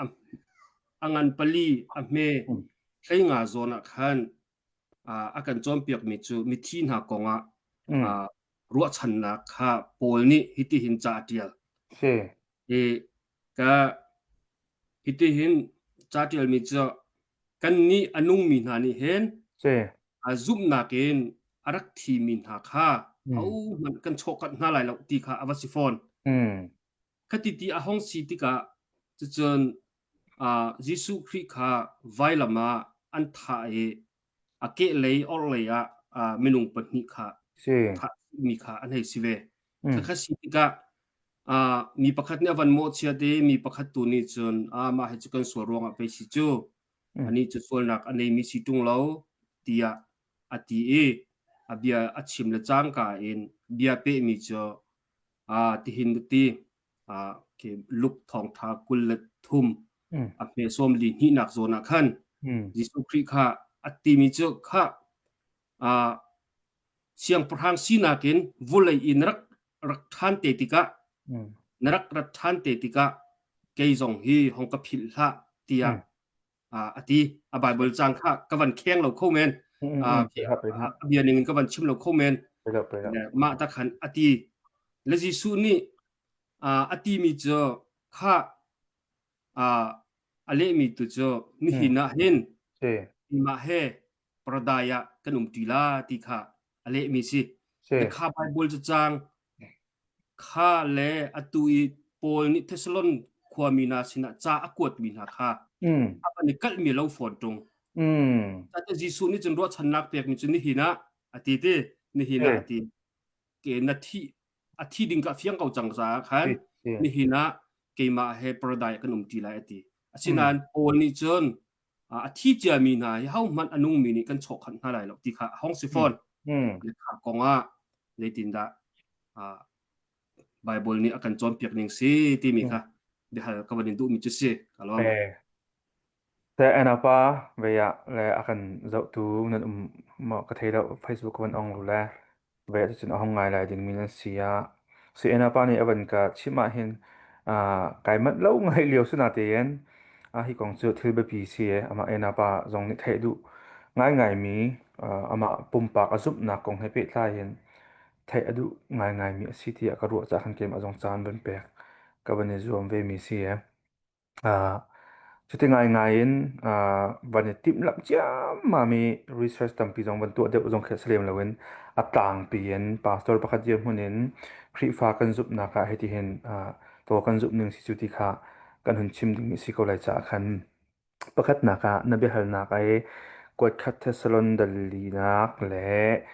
a, a ngan pali a hme Mm. 15 zawn ah khan a kan cawnpiakmi cu mithi hna kongah Mm. ruahchannak kha Paul nih hitihin ca a ṭial. Si. I ka hitihin ca ṭialmi cu kannih a nungmi hna nih hin Si. a zumhnak in a rak thimi hna kha Mm. hohmanh kan chawhkanh hna lai lo ti kha a va si fawn. Mm. Khati ti a hong si tikah cucun Jesuh Khrih kha vailam ah an thah i a kehlei orhlei ah minung pahnih kha Si. thahmi kha an hei si ve. Mm. Khakha si tikah mi pakhat nih a van mawhchiat i mi pakhat tu nih cun mah hi cu kan sual ruangah pei si cu Mm. anih cu sualnak a neimi si ṭung lo tiah a ti i a bia a chim le cangka in bia pehmi cu tihin na ti khi Luke thawngṭha 23 Mm. a hme sawm li hnihnak zawn ah khan Mm. Jesuh Khrih kha a timi cu kha siangpahrang sinak in vulei i na rak rak ṭhan te tikah Mm. na rak rat ṭhan te tikah kei zong hi hong ka philh hlah tiah Mm. a ti. A Bible cang kha ka van kheng lo kho men. Mm. Mm. Mm. Pe hlah, pe hlah. A bia ning in ka van chim lo kho men. Pe hlah, pe hlah. Mah ta khan a ti. Le Jesuh nih a timi cu kha a lehmi tu cu nihin ah hin Si. mah he paradise ah kan um ṭi la ti kha a lehmi si. Si. Le kha Bible cu cang Kha le atu i Paul nih Thessalon khuami hna sinah ca a kuatmi hna kha Mm. a van i kalhmi lo fawn ṭung. Mm. Tate Jesuh nih cun ruahchannak pekmi cu nihin ah a ti ti, nihin ah Si. a ti. Ke na thi a thi ding ka fiang ko cang caah khan Si. Si. nihin ah keimah he paradise kan um ṭi lai a ti. Mm. Asinain Paul nih cun a thi ciami hna hi hohmanh a nungmi nih kan chawhkhanh hna lai lo ti kha a hong si Mm. fawn. Mm. Le kha kongah zeitindah Bible nih a kan cawnpiak ning si timi Mm. kha biahal ka van in duhmi cu si. Ka lawm. Eh. Te enapa ve ah le a kan zohtu nan um maw ka thei lo Facebook ka van ong lu le ve cucun a hong ngai lai dingmi nan si ah si enapa nih a van ka chimh ah hin kai manh lo ngai lio si natein a hi kong cu thil biapi si e amah enapa zong nih theih duh ngaingaimi amah pumpak a zumhnak kong he pehtlai in theih a duh ngaingaimi a si tiah ka ruah caah khan keimah zong caan van pek ka van i zuam ve mi si e. Cuti ngaingai in van i timhlamh ciammam i research tampi zong van tuah deuh zong khi a si lem loin a tlangpi in pastor pakhat dirhmun in Khrihfa kan zumhnak ah hitihin taw kan zumh ning si cu ti kha kan hun chim ding a si ko lai caah khan Pakhatnak ah na biahalnak ai kuatkhat Thessalon dal linak le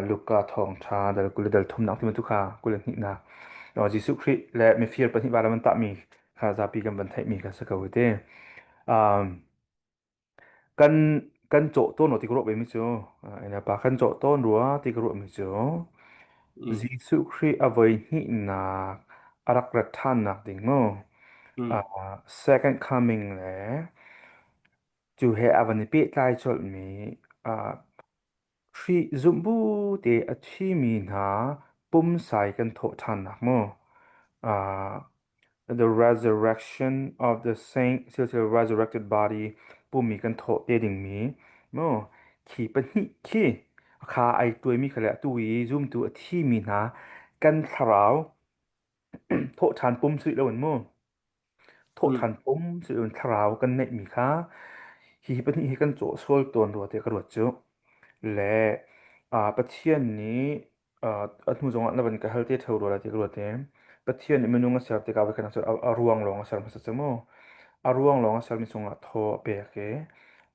Luka thawngṭha dal 20 le dal thumnak ti bantuk kha 22nak. Jesuh Khrih le mifir pahnih vailam an tahmi kha zapi kan van theihmi kha si ko te. Um, kan kan cawh tawn ti ka ruah mi cu pa kan cawh tawn rua ti ka ruah mi cu Mm. Jesuh Khrih a voi hnihnak a rak rat ṭhannak ding mu Mm. uh, second coming le cu he a van i pehtlai colhmi uh, Khrih zumh bu te a thimi hna pumsai kan thawh ṭhannak mu uh, the resurrection of the saint silsila resurrected body pumi kan thawh te dingmi mu khi pahnih khi kha ai tuaimi kha le atu i zumtu a thimi hna kan thlarau thawhṭhan pum si loin mu Mm. thawhṭhan pum si loin thlarau kan neihmi kha hi pahnih hi kan cawh sual tawn rua tiah ka ruat cu le Pathian nih a hnu zongah na van ka hal te ṭheo rua lai ti ka ruat i Pathian nih minung a ser tikah voikhat cu a ruang lawng a ser hmasa cu mu a ruang lawng a sermi chungah thaw a pek i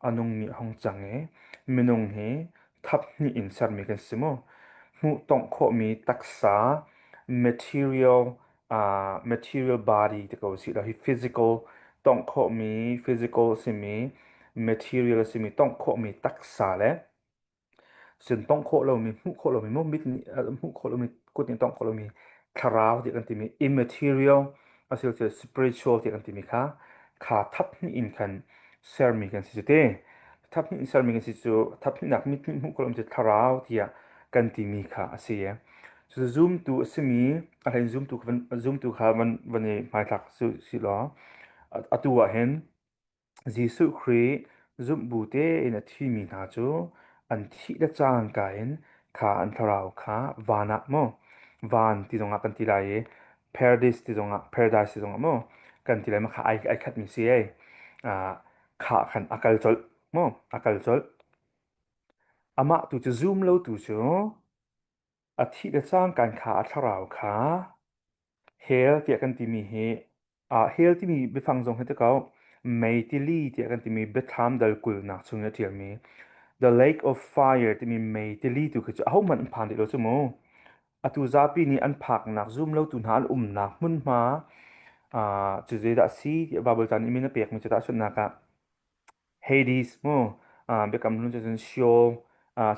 a nungmi a hung cang i minung hi thap hnih in sermi kan si mu hmuh tongh khawhmi taksa material uh, material body ti ko si lo hi physical tongh khawhmi physical a simi material a simi tongh khawhmi taksa le sin tongh khawh lomi hmuh khawh lomi mu mit nih hmuh khawh lomi kut nih tongh khawh lomi thlarau ti kan timi immaterial asilocun spiritual ti kan timi kha kha thap hnih in khan sermi kan si cu te thap hnih in sermi kan si cu thap hnihnak mit nih hmuh khawh lomi cu thlarau tiah kan timi kha a si Cucu zumtu a simi, a hlei in zumtu kha van, zumtu kha van, van i hmaithlak si, si law. Atu ah hin Jesuh Khrih zumh bu tein a thimi hna cu an thih le cangka in kha an thlarau kha van ah maw van ti zongah kan ti lai i paradise ti zongah paradise ti zongah maw kan ti lai ma kha ai ai khatmi si ei ah kha khan a kal colh maw a kal colh amah tu cu zum lo tu cu a thih le cangka in kha a thlarau kha Hell tiah kan timi hi hell timi biafang zong hi ti ko mei tili tiah kan timi biathlam dal kulnak chung i a ṭialmi the lake of fire timi mei tili tu khi cu ahohmanh an phan rih lo cu mu. Atu zapi nih an phaknak zumlotu hna an umnak hmunhma cu zeidah a si tiah Baibal ca nih min a pekmi cu tahchunhnak ah Hades mu Biakam Hlun cu cun Sheol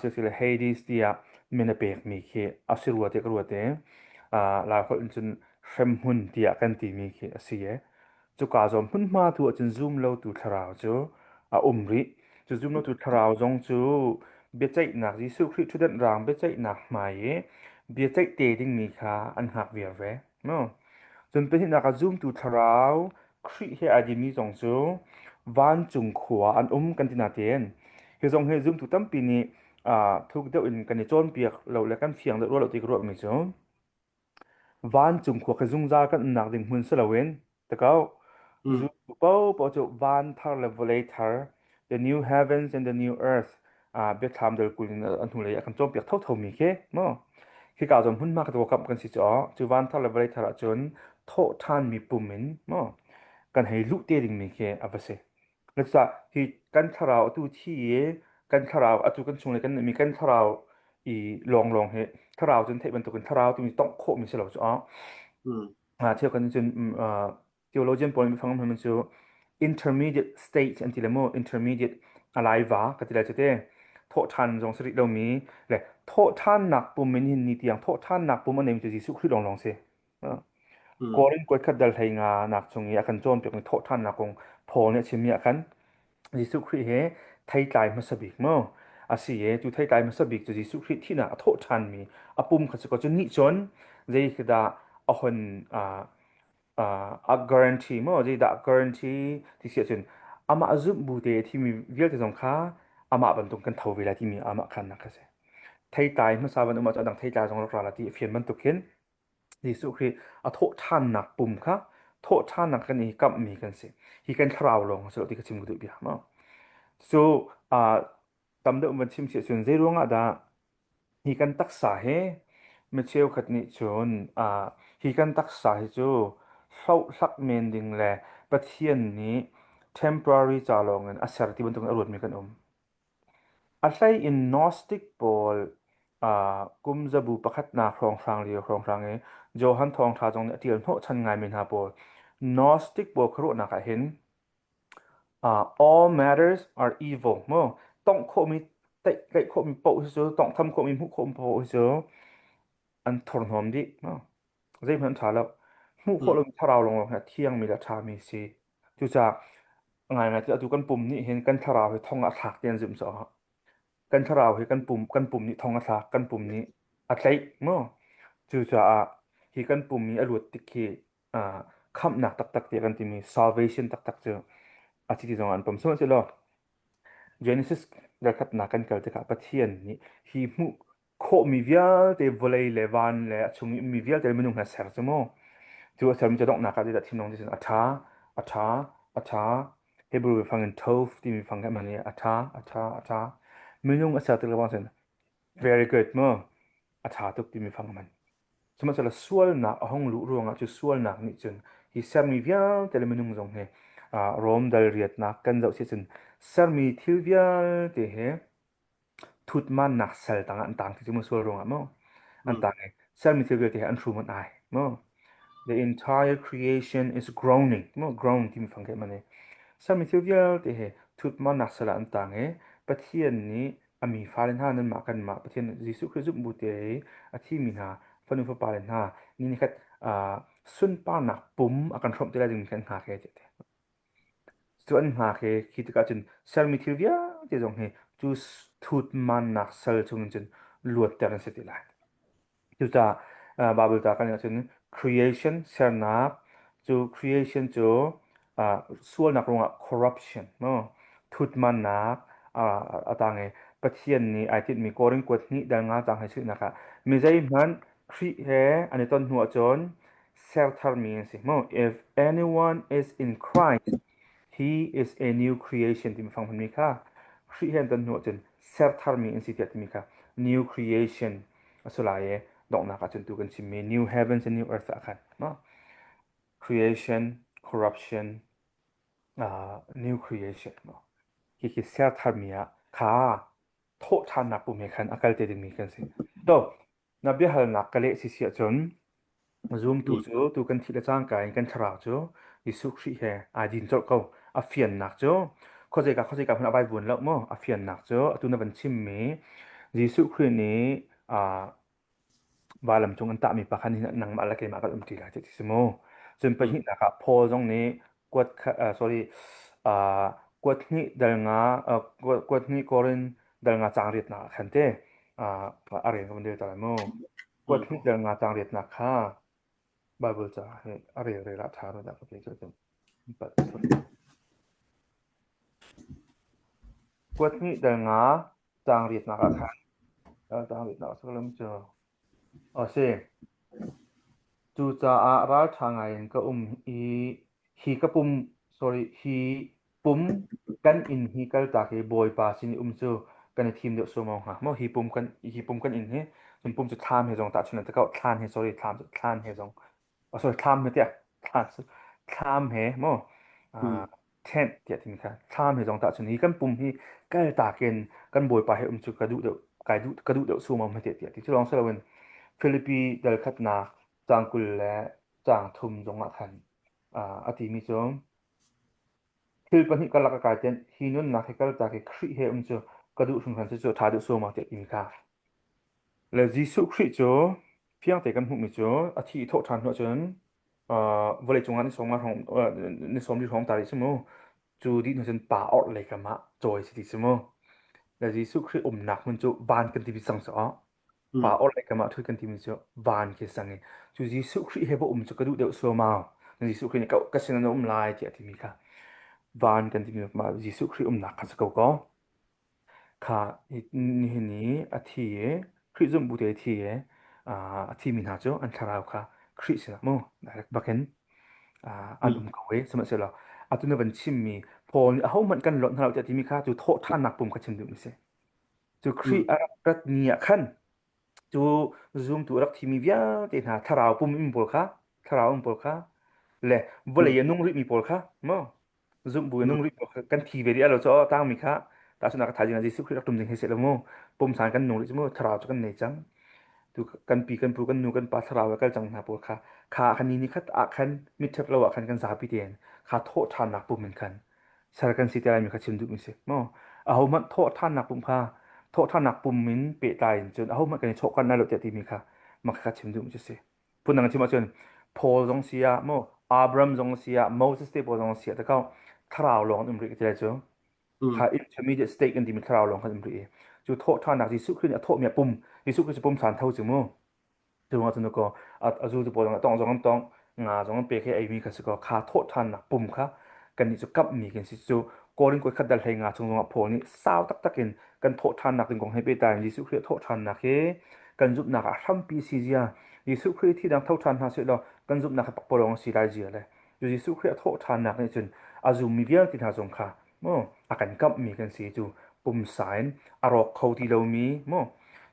sisile Hades tiah min a pekmi khi a si rua tiah ka ruat i Laiholh in cun hremhmun tiah kan timi khi a si i cuka zawn hmunhma tu ahcun zumlotu thlarau cu a um rih. Cu zumlotu thlarau zong cu biaceihnak Jesuh Khrih ṭhutdenh raang biaceihnak hmai i biaceih te dingmi kha an hngak viar ve. No. Cun pahnihnak ah zumtu thlarau Khrih he ai dimi zong cu vancung khua an um kan ti natein hi zong hi zumtu tampi nih thuk deuh in kan i cawnpiak lo le kan fiang deuh rua lo ti ka ruahmi cu vancung khua khi zungzal kan umnak ding hmun si loin Takau zumtu paohpaoh cu van thar le vawlei thar, the new heavens and the new earth, biathlam dal 20 in a hnulei a kan cawnpiak thothomi khi mu. Khika zawn hmunhma ka kamh kan si cu cu van thar le vawlei thar ahcun thawh ṭhanmi pum in mu kan hei luh te dingmi khi a va si. Cucaah hi kan thlarau atu thi i kan thlarau atu kan chung le kan nunmi kan thlarau i lawnglawng hi thlarau cun theih bantukin thlarau timi tongh khawhmi si lo cu Cheukhat nih cun theologian pawl nih biafang an cu intermediate state an ti le mu intermediate alaiva ka ti lai cu te thawhṭhan zong si rih lomi le thawhṭhannak pum in hin ni tiang thawhṭhannak pum a neimi cu Jesuh Khrih lawnglawng si. Korin kuat khat dal hlei nga nak chung i a kan cawnpiakmi thawhṭhannak kong Paul nih a chimmi ah khan Jesuh Khrih he theitlai hmasa bik mu a si i cu theitlai hmasa bik cu Jesuh Khrih thihnak a thawh ṭhanmi a pum kha si ko cu nih cun zei khi dah a hon a guarantee maw zeidah guarantee ti si ahcun amah zumh bu te thimi vialte zong kha amah bantuk kan tho ve lai timi amah khannak kha si theitlai hmasa van um ahcun a dang theitlai zong rak ra la ti a fian bantuk khin Jesuh Khrih a thawhṭhannak pum kha thawhṭhannak kan i kamhmi kan si. Hi kan thlarau lawng a si lo ti ka chim ka duh bia maw. Cu tam deuh van chim si ahcun zei ruangah dah hi kan taksa hi mi cheukhat nih cun hi kan taksa hi cu hlohhlak men ding le Pathian nih temporary ca lawngin a ser ti bantukin a ruatmi kan um. A hlei in Gnostic pawl kum zabu pakhatnak hrawnghrang lio hrawnghrang i Johan Thawngṭha zong nih a ṭial hnawhchan ngaimi hna pawl Gnostic pawl khuaruahnak ah hin all matters are evil mu tongh khawhmi tlaih khawhmi paoh hi cu tawnghtham khawhmi hmuh khawhmi paoh hi cu an thurhnawm dih mu zeihmanh an ṭha lo hmuh khawh lomi thlarau lawnglawng hi a thiangmi le a ṭhami si Cucaah ngaingai cu atu kan pum nih hin kan thlarau hi thong ah a thlak ti an zumh caah kan thlarau hi kan pum nih thong a thlak, kan pum nih a tlaih maw? Cucaah hi kan pum i a luat tik hi khamhnak taktak tiah kan timi salvation taktak cu a si ti zongah an pom. Sihmanhsehlaw Genesis relkhatnak kan kal tikah Pathian nih hi hmuh khawhmi vialte vawlei le van le a chung i ummi vialte minung he ser cu mu cu a sermi cu donghnak ah zeidah thinlung ti cun a ṭha a ṭha a ṭha Hebrew biafang in tov timi fang he hman i a ṭha a ṭha a ṭha minung a ser tik lebang cun very good mu a ṭha tuk timi fang a hman sihmanhsehlaw sualnak a hung luh ruangah cu sualnak nih cun hi sermi vialte le minung zong hi Rom dal riatnak kan zoh si cun sermi thil vialte he Thutmannak sal tangah an tang ti cu maw sual ruangah maw an tang i sermi thil vialte he an hrum an ai maw The entire creation is groaning maw groan timi fang khi man i sermi thil vialte he thutmannak sal ah an tang i Pathian nih a mi fale hna nanmah kanmah Pathian Jesuh Khrih zumh bu te i a thimi hna fanu fapale hna ni nikhat sunparnak pum a kan hrawmh te lai dingmi kha an hngak e tiah Cu an hngak i khi tikah cun sermi thil vialte zong hi cu thutmannak sal chungin cun luatter an si ti lai. Cucaah Baibal ca kan ahcun creation sernak cu creation cu. Sualnak ruangah corruption mu thutmannak a tang i Pathian nih ai tinhmi Korin kuat hnih dal nga cang he chuihnak ah mi zeihmanh Khrih he an i ton hnu ahcun ser tharmi an si mu. If anyone is in Christ, he is a new creation timi fang hmanmi kha Khrih he an ton hnu ahcun ser tharmi an si tiah timi kha new creation a si lai i donghnak ahcun tu kan chimmi new heavens and new earth ah khan mu creation, corruption, new creation hihi ser tharmi ah kha thawhṭhannak pum he khan a kal te dingmi kan si. So, na biahalnak ka leh si si ahcun zumtu cu tu kan thih le cangka in kan thlarau cu Jesuh Khrih he aa din colh ko. A fiannak cu khuazeika khuazeika hmanh a vai buan lo mu. A fiannak cu atu na van chimmi Jesuh Khrih nih Vailam cung an tahmi pa kha nihin ah nangmah le keimah kan um ṭi lai ti si mu. Cun pahnihnak ah Paul zong nih kuat sorry kuat hnih dal nga kuat hnih Korin dal nga caang riatnak ah khan te a rel ka van rel ta lai mu. Kuat hnih dal nga caang riatnak kha Bible ca hi a rel rel ah ṭha rua dah ka pe cu cun. Kuat hnih dal nga caang riatnak ah khan caang riatnak a si cu a si. Cucaah ralṭha ngaiin ka um i hi ka pum sorry hi pum kan inn hi kaltak i Bawipa sin i um cu kan i thim deuh suaumau hnga maw hi pum kan hi pum kan inn hi cun pum cu thlam he zong tahchunh an ti ko thlan he sorry thlam thlan he zong oh, sorry thlam he tiah thlan thlam he maw tent tiah timi kha thlam he zong tahchun hi kan pum hi kaltak in kan Bawipa he um cu ka duh deuh kai duh ka duh deuh suaumau hme tiah ti cu lawng si loin Filipi dal khatnak caang 20 le caang thum zong ah khan a timi cu thil pahnih karlak a kai tein hi nunnak hi kaltak i Khrih he um cu ka duh hringhran cu cu ṭha deuh suaumau tiah timi kha le Jesuh Khrih cu fiangte kan hmuhmi cu a thi i thawh ṭhan hnu ahcun vawleicung ah ni sawm nga hrawng ni sawm li hrawng ta rih si mu cu dih hnu cun pa orh lei kam ah cawi si ti si mu le Jesuh Khrih umnak hmun cu van kan timi cang cu pa orh lei kam ah ṭhut kan timi cu van khi sang i cu Jesuh Khrih he va um cu ka duh deuh suamau Jesuh Khrih nih ka, ka sin an um lai tiah a timi kha van kan timi mah Jesuh Khrih umnak kha si ko ko Kha nihin i a thi i Khrih zumh bu te i thi i a thimi hna cu an thlarau kha Khrih sinah mu direct bakin an um ko i sihmanhsehlaw atu na van chimmi Paul nih ahohmanh kan lonh hna lo tiah timi kha cu thawhṭhannak pum kha chim duhmi a si. Cu Khrih a rak rat ni ah khan cu zumtu a rak thimi vialte hna thlarau pum in pawl kha thlarau in pawl kha le vawlei a nung rihmi pawl kha mu zumh bu in nung rih kan thi ve rih lo cu tangmi kha tahchunhnak ka thaizing ah Jesuh Khrih rak tum ding hi si lo mu pumsan kan nung rih cu mu thlarau cu kan nei cang tu kan pi kan pu kan nu kan pa thlarau kal cang hna pawl kha kha khan ni ni khat ah khan mitthep lo ah khan kan zapi tein kha thawh ṭhannak pum in khan ser kan si te lai mi kha chim duh mi si mu aho hmanh thawh ṭhannak pum kha thawh ṭhannak pum in pehtlai in cun aho hmanh kan i chawh kan lai lo tiah timi kha mak kha chim duh mi cu si Phundang chim ahcun Paul zong si ah mu Abraham zong si ah Moses te pawl zong si ah takau thlarau lawng an um rih ka ti lai cu. Kha intermediate state kan timi thlarau lawng kan um rih i cu thawhṭhannak Jesuh Khrih nih a thawhmi a pum Jesuh Khrih cu pumsan tho cu mu. Cu ruangah cun kaw a zultu pawl zong a tongh zong an tongh nga zong an pek i eimi kha si kaw kha thawhṭhannak pum kha kannih cu kamhmi kan si cu Korin kuat khat dal hlei nga chung zongah Paul nih sau taktak in kan thawhṭhannak ding kong he pehtlai in Jesuh Khrih a thawhṭhannak hi kan zumhnak ah hrampi si zia Jesuh Khrih thi dang tho ṭhan hna seh law kan zumhnak hi pakpalawng a si lai zia le cu Jesuh Khrih a thawhṭhannak nih cun a zummi vialte hna zong kha mu a kan kamhmi kan si cu pumsa in a rawk kho ti lomi mu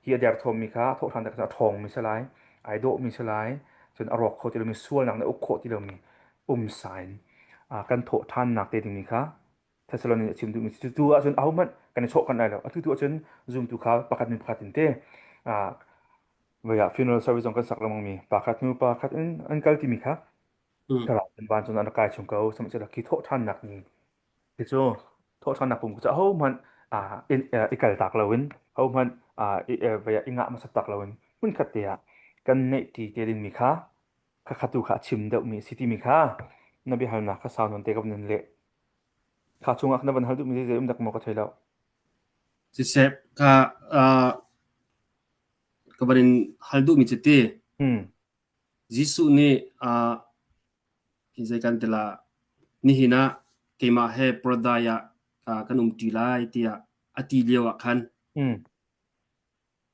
hi a derthawmmi kha a thawhṭhan tak a ṭhawngmi si lai ai dawhmi si lai cun a rawk kho ti lomi sualnak nih a uk khawh ti lomi pumsa in kan thawhṭhannak te dingmi kha Thessalonian a chim duhmi cu tu ahcun ahohmanh kan i chawh kan lai lo. Atu tu ahcun zumtu kha pakhat min pakhat in te voi ah funeral service zong kan sak lengmang mi pa khat hnu pa khat in an kal timi kha thlarau in van cun an rak kai chung ko sihmanhsehlaw khi thawhṭhannak ni hi cu thawhṭhannak pum cu ahohmanh i kal tak loin ahohmanh voi ah i ngah hmasat tak loin hmunkhat te ah kan neih ti te dingmi kha khakha tu kha a chim deuhmi a si timi kha na biahalnak kha sau nawn te ka van in leh. Kha chungah na van hal duhmi zei um dak maw ka thei lo. Siseh, ka ka van in hal duhmi cu ti. Jesuh nih zei kan ti la. Nihin ah keimah he Paradise ah kan umṭi lai tiah a ti lio ah khan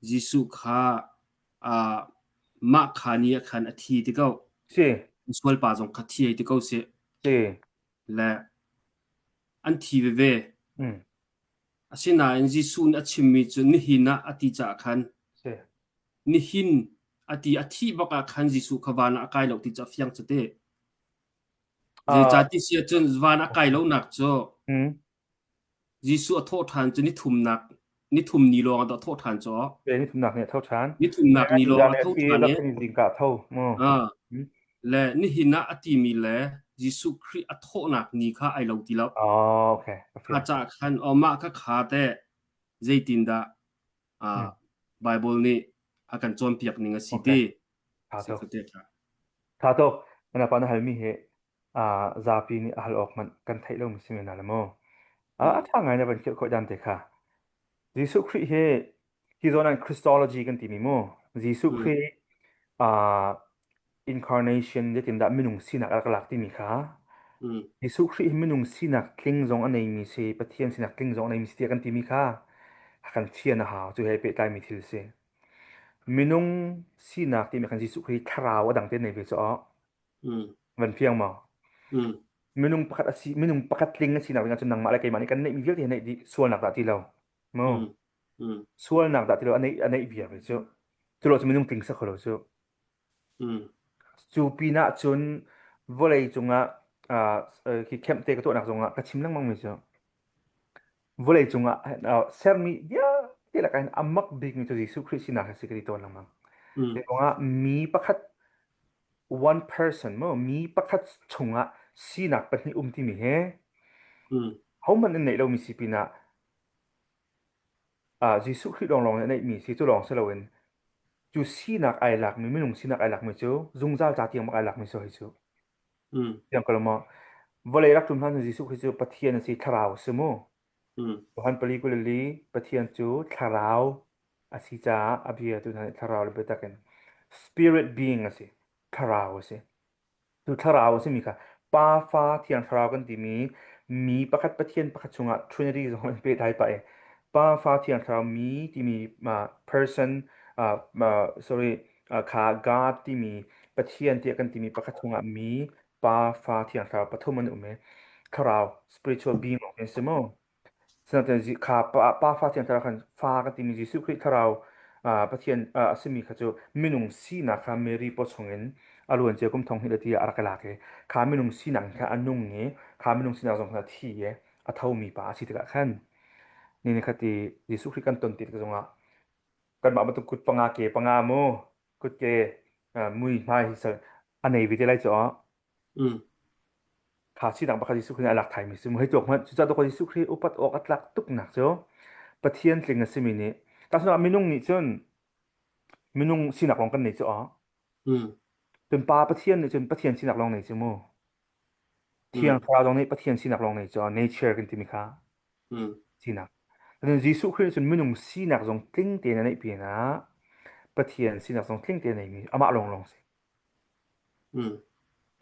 Jesuh kha mah kha ni ah khan a thi ti ko. Si. Misual pa zong kha thi ti ko sih. Si. Le an thi veve. Asinain Jesuh nih a chimmi cu nihin ah a ti caah khan Si. nihin a ti a thih bak ah khan Jesuh kha van ah a kai lo ti cu a fiang cu te. Zeicah ti si ahcun van a kai lonak cu Jesuh a thawh ṭhan cu nithumnak nithum ni lawng ah dah a thawh ṭhan cu. Nithumnak ni a tho ṭhan. Nithumnak ni lawng a tho ṭhan i Zingka tho. Le nihin ah a timi le Jesuh Khrih a thawhnak ni kha ai lo ti lo. Oh, okay. Kha caah khan aw mah kha kha teh zeitindah Bible nih a kan cawnpiak ning a si ti. Tha tuk. Tha tuk. Mana pa na halmi hi zapi nih a hal awk hmanh kan theih lomi si men la mu. A ṭha ngai na van khirh khawh dan te kha. Jesuh Khrih hi hi zawn ah Christology kan timi mu. Jesuh Khrih incarnation zeitindah minung sinak a rak lak timi kha Jesuh Khrih hi minung sinak tling zong a neimi si, Pathian sinak tling zong a neimi si tiah kan timi kha a kan fian a hau. Cu he pehtlaimi thil si. Minung sinak timi khan Jesuh Khrih thlarau a dang te nei ve cu aw. Van fiang maw? Minung pakhat a si minung pakhat tling a sinak ding ahcun nangmah le keimah nih kan neihmi vialte hi neih dih sualnak dah ti lo. Mu. Sualnak dah ti lo a neih a neih viar ve cu. Cu lo cu minung tling sa kho lo cu. Cu pinah cun vawlei cungah khi khemte ka tuahnak zongah ka chim lengmang mi cu vawlei cungah sermi vialte lakah hin a mak bikmi cu Jesuh Khrih sinak hi a si ka ti tawn lengmang. Hi kongah mi pakhat one person mu mi pakhat chungah sinak pahnih um timi hi hohmanh an neih lomi si pinah Jesuh Khrih lawnglawng nih a neihmi si cu lawng si loin cu sinak ai lakmi minung sinak ai lakmi cu zungzal ca tiang bak ai lakmi si hoi cu. Tiang ko lo maw? Vawlei rak ṭum hlan cu Jesuh Khrih cu Pathian a si, thlarau a si mu. Johan 4:24 Pathian cu thlarau a si caah a bia tu hna nih thlarau le biatak in spirit being a si, thlarau a si. Cu thlarau a simi kha Pa, Fa, Thiang Thlarau kan timi mi pakhat Pathian pakhat chungah Trinity zong an pehtlai pah i Pa, Fa, Thiang Thlarau mi timi person sorry kha God timi Pathian tiah kan timi pakhat chungah mi Pa, Fa, Thiang Thlarau pathum an um i thlarau spiritual being lawng an si mu. Sinain kha Pa Fa Thiang Thlarau khan Fa kan timi Jesuh Khrih Thlarau Pathian a simi kha cu minung sinak kha Mary paw chungin a luancia kum thong hnih le ti ah a rak i lak i kha minung sinak kha a nung i kha minung sinak zong kha a thi i a thomi pa a si tikah khan ni ni khat i Jesuh Khrih kan ton ti tik zongah kanmah bantuk kut panga ke panga mu kut ke mui hmai hi sal a nei ve te lai cu Kha sinak pakhat Jesuh Khrih nih a lak thaimi si mu hei tuak hmanh. Cucaah dawkaw Jesuh Khrih upat awk a tlak tuknak cu Pathian tling a simi nih tahchunhnak ah minung nih cun minung sinak lawng kan nei cu aw. Cun Pa Pathian nih cun Pathian sinak lawng nei cu mu. Thiang Thlarau zong nih Pathian sinak lawng nei cu aw. Nature kan timi kha sinak. Cun Jesuh Khrih nih cun minung sinak zong tling tein a neih pinah Pathian sinak zong tling tein a neimi amah lawnglawng si.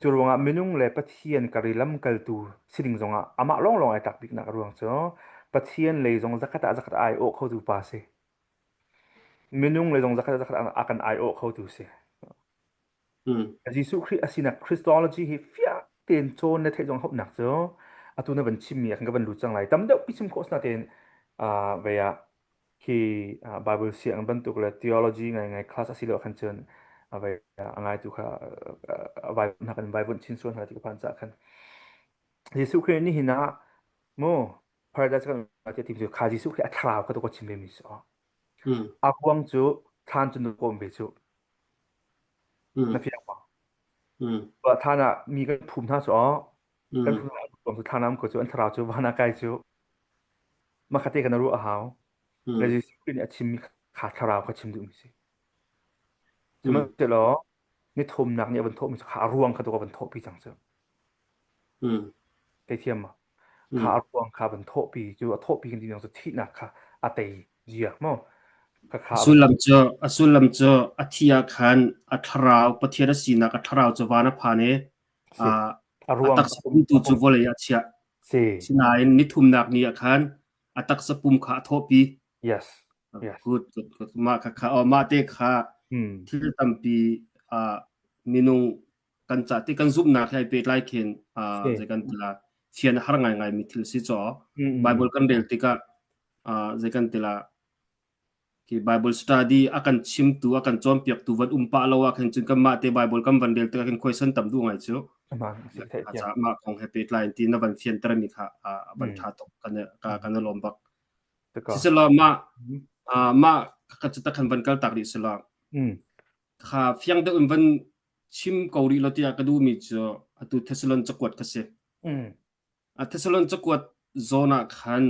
Cu ruangah minung le Pathian kar i lamkaltu si ding zongah amah lawnglawng ai tlak biknak a ruang cu Pathian lei zong zakhat ah zakhat a aiawh khotu pa si. Minung lei zong zakhat ah zakhat ah a kan aiawh khotu si. Jesuh Khrih a sinak Christology hi fiang tein cawn le theih zong hauhnak cu atu na van chimmi ah khan ka van lut cang lai. Tam deuh pi chim khawh si natein vei ah Khi Bible sianginn bantuk le theology ngaingai class a si lo khan cun a vai a ngaitu kha a vai hna kan vai bunh chin sual hna ti ka phan caah khan Jesuh Khrih nih hin ah mu paradise kan ti tim cu kha Jesuh Khrih a thlarau kha tu ka chim ve mi si a ruang cu thlan cu nu kom ve cu na fiang ma thlan ah mi kan phum hna cu kan phum hna cu thlan am ko cu an thlarau cu van ah kai cu Makhate kan ruah a hau. Le Jesuh Khrih nih a chimmi kha thlarau kha chim duhmi si. Sihmanhsehlaw ni thumnak nih a van thawhmi cu kha a ruang kha tu a van thawhpi cang cu. Theithiam ma? Kha a ruang kha van thawhpi cu a thawhpi kan ti cu thihnak kha a tei zia maw? Kha kha A sullam cu a sullam cu a thi ah khan a thlarau Pathian a sinak a thlarau cu van a phan i si. A A ruang taksa pum tu a cu pum vawlei ah a chiah. si. Sinain nithumnak ni ah khan a taksa pum kha a thawhpi. Yes. Yes. Good, good, good. Mah kha kha oh, mah te kha Hmm. thil tampi minung kan ca ti kan zumhnak he ai pehtlai khin Si. zei kan ti la fian a har ngaingai mi thil si caw. Mm, mm, Bible kan rel tikah zei kan ti la Khi Bible study a kan chimtu a kan cawnpiaktu van um pah lo ah khin cun kanmah te Bible kan van rel tikah khin khuaisan tam duh ngai cu. Aman si theih thiam. Ca mah kong he pehtlai in ti na van fianter mi kha van Mm. ṭha tuk kan ka kan lawm bak. Taka. Siselaw mah Mm. mah ka cu takhan van kal tak rih selaw Mm. kha fiang deuh in van chim ko rih lo tiah ka duh mi cu atu Thessalon cakuat kha si. Mm. Thessalon cakuat zawn ah khan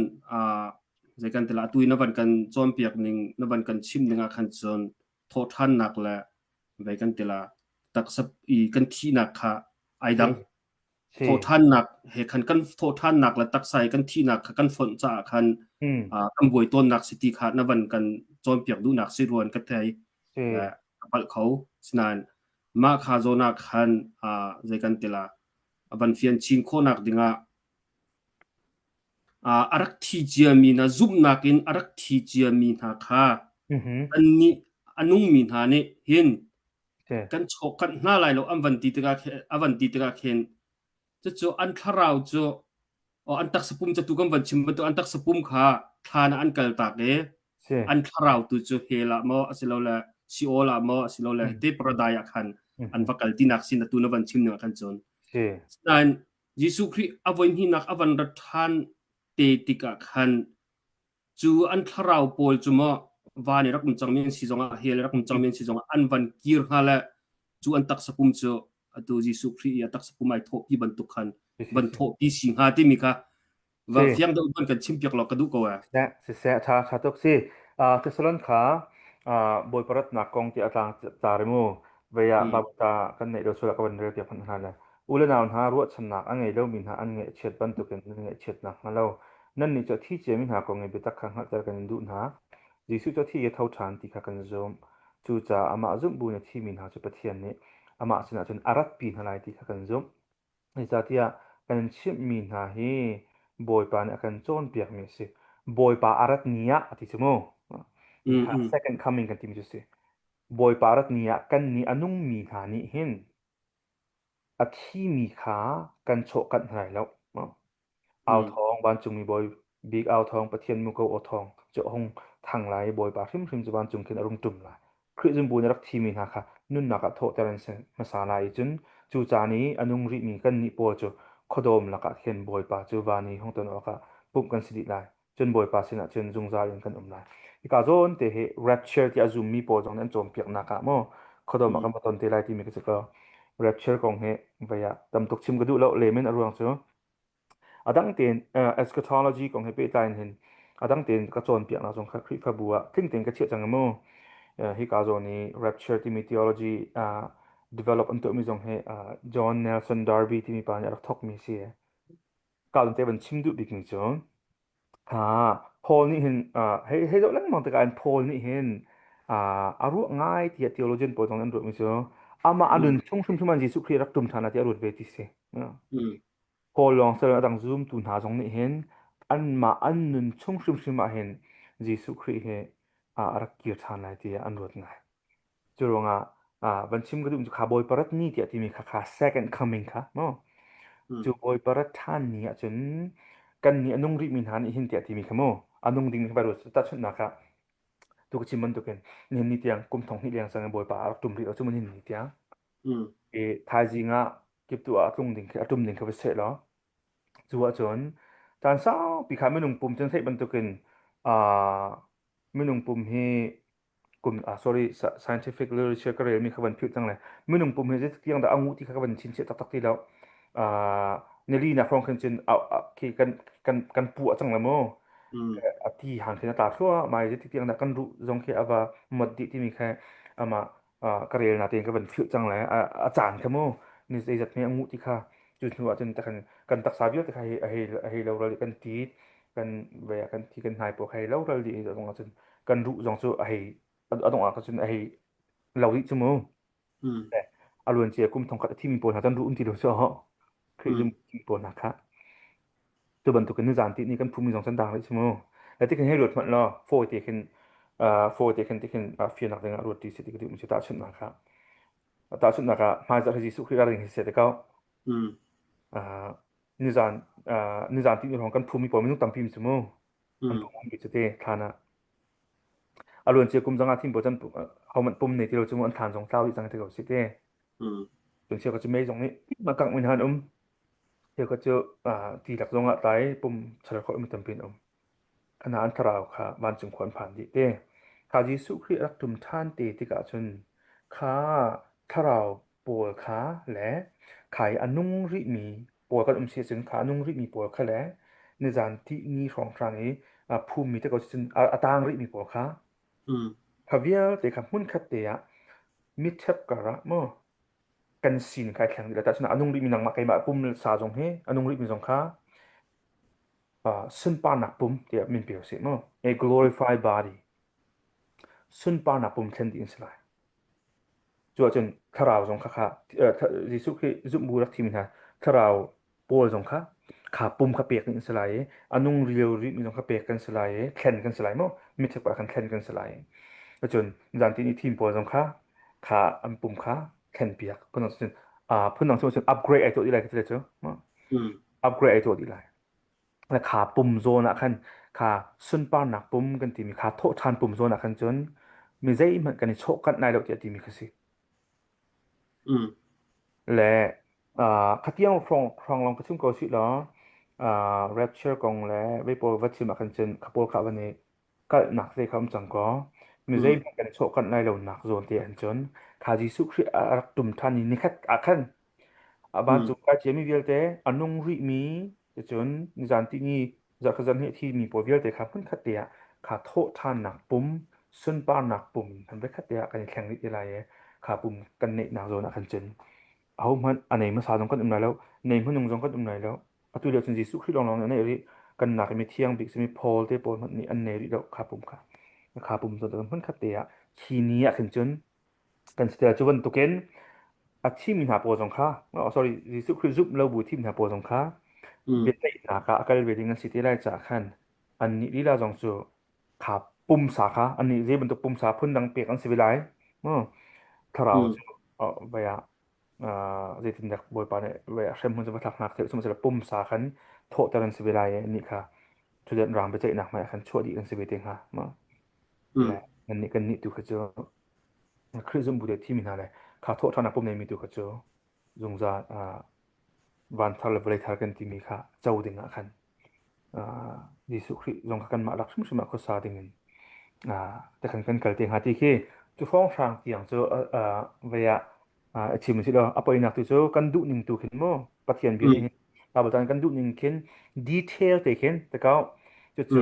zei kan ti la atu i na van kan cawnpiak ning na van kan chimh ning ah khan cun thawhṭhannak le zei kan ti la taksa i kan thihnak kha ai dang. Si. Thawhṭhannak he khan kan thawhṭhannak le taksa i kan thihnak kha kan fonh caah khan Mm. kan buai tawnnak si ti kha na van kan cawnpiak duhnak si ruan ka thei. Si. Ka palh kho. Sinain mah kha zawn ah khan zei kan ti la a van fian chin khawhnak dingah a rak thi ciami hna zumhnak in a rak thi ciami hna kha Mhm. annih a nungmi hna nih hin Si. kan chawhkanh hna lai lo an van ti tikah a van ti tikah khin cucu an thlarau cu an taksa pum cu tu kan van chim bantuk an taksa pum kha thlan ah an kal tak i Si. an thlarau tu cu hell ah maw asilole Sheol ah maw asilole Mm. te paradise ah khan an Mhm. va kal tinak sin atu na van chim ning ah khan cun Si. nain Jesuh Khrih a voi hnihnak a van rat ṭhan te tikah khan cu an thlarau pawl cu maw van i rak um cangmi an si zongah hell i rak um cangmi an si zongah an van kir hnga le cu an taksa pum cu atu Jesuh Khrih i a taksa pum ai thawhpi bantuk khan Si si van si. thawhpi si hnga timi kha va Si. fiang deuh van kan chimpiak law ka duh ko ee. Siseh, siseh, ṭha, ṭha tuk si. Thessalon kha Bawipa ratnak kong ti a tlang car i mu. Vei ah Mm. Baibal ca kan neih lo sual ah ka van rel piak hmanh hna le. U le nau hna ruahchannak a ngei lomi hna an ngaihchiat bantukin nan ngaihchiat nakhnga lo nannih cu a thi ciami hna kong i biatak kha hngalhter kan in duh hna. Jesuh cu a thi i a tho ṭhan ti kha kan zumh. Cucaah amah zumh bu in a thimi hna cu Pathian nih amah sinah cun a ratpi hna lai ti kha kan zumh. Zeicahtiah kan in chimhmi hna hi Bawipa nih a kan cawnpiakmi a si. Bawipa a rat ni ah a ti cu mu. Mm, Kha mm, second coming kan timi cu a si. Bawipa rat ni ah kannih a nungmi hna nih hin a thimi kha kan chawhkanh hna lai lo. Au mm, thawng, vancungmi bawi bik au thawng, Pathian muko aw thawng cu a hung thang lai i Bawipa hrimhrim cu vancung khin a rung ṭum lai. Khrih zumbu nih a rak thimi hna kha nunnak ah thawhter an si hmasa lai i cun cu caan i a nung rihmi kannih pawl cu khuadawm lakah khin Bawipa cu van i hung ton awkah pumh kan si dih lai. Cun Bawipa sinah cun zungzal in kan um lai. Hika zawn te hi rapture ti a zummi pawl zong nih an cawnpiaknak ah maw khuadawm ah mm, kan va ton te lai timi ka si ko. Rapture kong hi vei ah tam tuk chim ka duh lo lemin a ruang cu A dang tein eschatology kong he pehtlai in hin a dang tein ka cawnpiaknak zong kha Khrihfabu ah tling tein ka chiah cang mu. Hika zawn i rapture timi theology develop an tuahmi zong hi John Nelson Darby timi pa nih a rak thawkmi a si. Ka te van chim duh bikmi cu Paul nih hin hei hei zoh lengmang tikah hin Paul nih hin a ruah ngai tiah theologian pawl zong nih an ruahmi cu amah a mm, nun chung hrimhrim ah Jesuh Khrih rak ṭum ṭhan ti a ruat ve ti si. mm, Paul lawng si loin a dang zumtu hna zong nih hin anmah an nun chung hrimhrim ah hin Jesuh Khrih hi a rak kir ṭhan lai tiah an ruat ngai. Cu ruangah van chim ka duh cu kha Bawipa rat ni tiah timi kha kha second coming kha mu. mm, Cu Bawipa rat ṭhan ni ahcun kan nih a nung rihmi hna nih hin tiah timi kha mu a nung ding kha ruat tahchunhnak ah tu ka chim bantukin nihin ni tiang kum thong hnih leng cang in Bawipa a rak ṭum rih lo cu nihin ni tiang mm, i thaizing ah kiptu ah a tlung ding khi a ṭum ding kha va seh law cu ahcun caan saupi kha minung pum cun theih bantukin minung pum hi kum sorry scientific literature ka relmi kha van philh cang le minung pum hi zeitik tiang dah a nguh ti kha ka van chinchiah taktak ti lo nili nak hrawng khin cun khi kan kan kan pu a cang le mu mm, a ti hang khin a tla thluahmah i zeitik tiang dah kan ruh zong khi a va mot dih timi kha amah ka rel na tein ka van philh cang le a caan kha mu ni zeizat hme a nguh ti kha cu hnu ah cun takhan kan taksa vialte kha a hei a hei lo ral i kan tit kan ve kan thi kan hnai pawl kha hei lo ral dih zong ah cun kan ruh zong cu a hei a dongh ah cun a hei lo dih cu mu mm. a luan cia kum thongkhat a thimi pawl hna cun ruh um ti lo cu. Khrih zum pawl hna kha tu bantukin nizan ti ni kan phumi zong can dang rih mu. Le tikhin hei ruat hmanh law fawi te khin fawi te khin tikhin fiannak dingah ruat ti si ti ka duh mi cu tahchunhnak kha tahchunhnak ah hmaizarh hi Jesuh Khrih ra ring hi se te ko. Nizan nizan ti ni hrawng kan phumi pawl minung tampi mi cu mu. An phumi mi cu te thlan ah a luan cia kum zong ah thim pawl can hohmanh pum nei ti lo cu mu an thlan zong tlau dih cang te ko si te. Cun cheukhat cu mei zong nih a kangh mi hna an um. Cheukhat cu ti lak zong ah tlai pum char khawh mi tampi an um. Khana an thlarau kha vancung khua an phan dih te. Kha Jesuh Khrih rak ṭum ṭhan te tikah cun kha thlarau pawl kha le kha i a nung rihmi pawl kan um si ahcun kha a nung rihmi pawl kha le nizan tihni hrawnghrang i phummi te ko cun a tang rihmi pawl kha Kha vialte kha hmunkhat te ah mitṭhep karah maw kan sin kha ai thleng dih lai. Tahchunhnak a nung rihmi nangmah keimah pumsa zong hi a nung rihmi zong kha sunparnak pum tiah min pe usih mu. A glorified body. Sunparnak pum thlen dih an si lai. Cu ahcun thlarau zong kha kha Jesuh Khrih zumh bu rak thimi hna thlarau Paul zong kha kha pum kha pek ding an si lai i a nung lio rihmi zong kha pek kan si lai i thlen kan si lai maw mitthep ah khan thlen kan si lai. Cun zanti ni thim pawl zong kha kha an pum kha thlen piak phundang cun phundang cun upgrade ai tuah dih lai ka ti cu upgrade ai tuah dih lai. Le kha pum zawn ah khan kha sunparnak pum kan timi kha thawhṭhan pum zawn ah khan cun mi zeihmanh kan i chawhkanh lai lo tiah timi kha si. Le khatiang hrawng hrawng lawng ka chim ko sih law rapture kong le vei pawl va chim ah khan cun kha pawl kha van i kalhnak te kha um cang kaw mi zeihmanh kan i chawhkanh lai lo nak zawn te an cun kha Jesuh Khrih a rak tum ṭhan i nikhat ah khan a vancung kai ciami vialte a nung rihmi Cucun nizan tihni zarhkhat zarhhnih a thimi pawl vialte kha hmunkhat te ah kha thawhṭhannak pum, sunparnak pum in khan voikhat te ah kan i thleng dih te lai i kha pum kan neihnak zawn ah khan cun ahohmanh a nei hmasa zong kan um lai lo, nei hmanung zong kan um lai lo. Atu lio cun Jesuh Khrih lawnglawng nih a neih rih. Kan nak i mithiang bik simi Paul te pawl hmanh nih an nei rih lo kha pum kha. Kha pum zawn ah hmunkhat te ah khi ni ah khin cun kan si cu bantukin a thimi hna pawl zong kha oh, sorry Jesuh Khrih zumh lo bu thimi hna pawl zong kha biaceihnak ah a kal ve ding an si te lai caah khan annih lila zong cu kha pumsa kha annih zei bantuk pumsa phundang pek an si ve lai thlarau cu vai ah zeitindah Bawipa nih vai ah hrem hmun cu va thlak hna sihmanhsehlaw pumsa khan thawhter an si ve lai i annih kha cudan rang biaceihnak hmai ah khan chuah dih an si ve te hnga le nannih kannih tu kha cu Khrih zumbu te thimi hna le kha thawhṭhannak pum neimi tu kha cu zungzal van thar le vawlei thar kan timi kha co ding ah khan Jesuh Khrih zong kha kanmah lak hrimhrim ah khuasa ding in te khan kan kal te hnga ti khi cu hrawnghrang tiang cu vei ah a chim si lo a poinak tu cu kan duh ning tu khin mu Pathian bia nih hin Bible caan kan duh ning khin detail te khin te kau cucu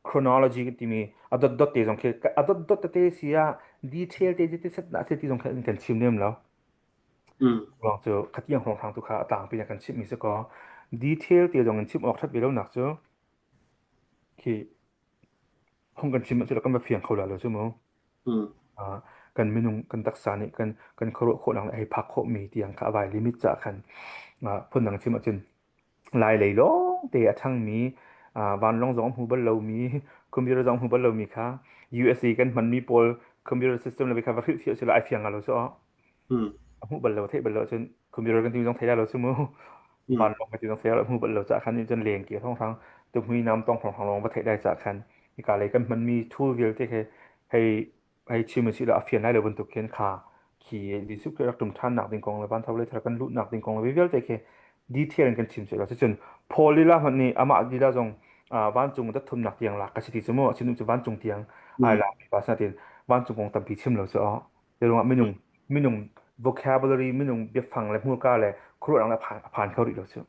chronology kan timi a dot dot te zong khi a dot dot tete si ah detail te te set na se ti zong khin kan chim lem lo ruang cu khatiang hrawnghrang tu kha a tlangpi in kan chimh mi si ko detail te zong in chim awk that ve lo nak cu khi hung kan chim cu kan va fiang kho la lo cu mu Kan minung kan taksa nih kan kan khuaruah khawhnak le hei phak khawhmi tiang kha a vai limit caah khan phundang chim ahcun lai lei lawng te a ṭhangmi vanlawng zong a hmu bal lomi computer zong a hmu bal lomi kha USA kan hmanmi pawl computer system le kha va hrilhfiah sila ai fiang lo cu a hmuh bal lo theih bal lo ahcun computer kan ti zong thei lai lo cu mu vanlawng kan ti zong thei lai lo hmuh bal lo caah khan cun leng ke hrawnghrang tuhmui nam tong hrawnghrang lawng va theih lai caah khan hika lei kan hmanmi tool vialte khi hei hei chim a si lo a fian lai lo bantuk khin kha khi Jesuh Khrih rak ṭum ṭhannak ding kong le van tho le thar kan luhnak ding kong le vialte khi detail in kan chim si lo cucun Paul lila hmanh nih amah lila zong vancung dat thumnak tiang lak ka si ti cu mu a chim cu vancung tiang ai lak mi pa sinatin vancung kong tampi chim lo cu ruangah minung minung vocabulary minung biafang le hmurka le khuaruahnak le a phan kho rih lo cu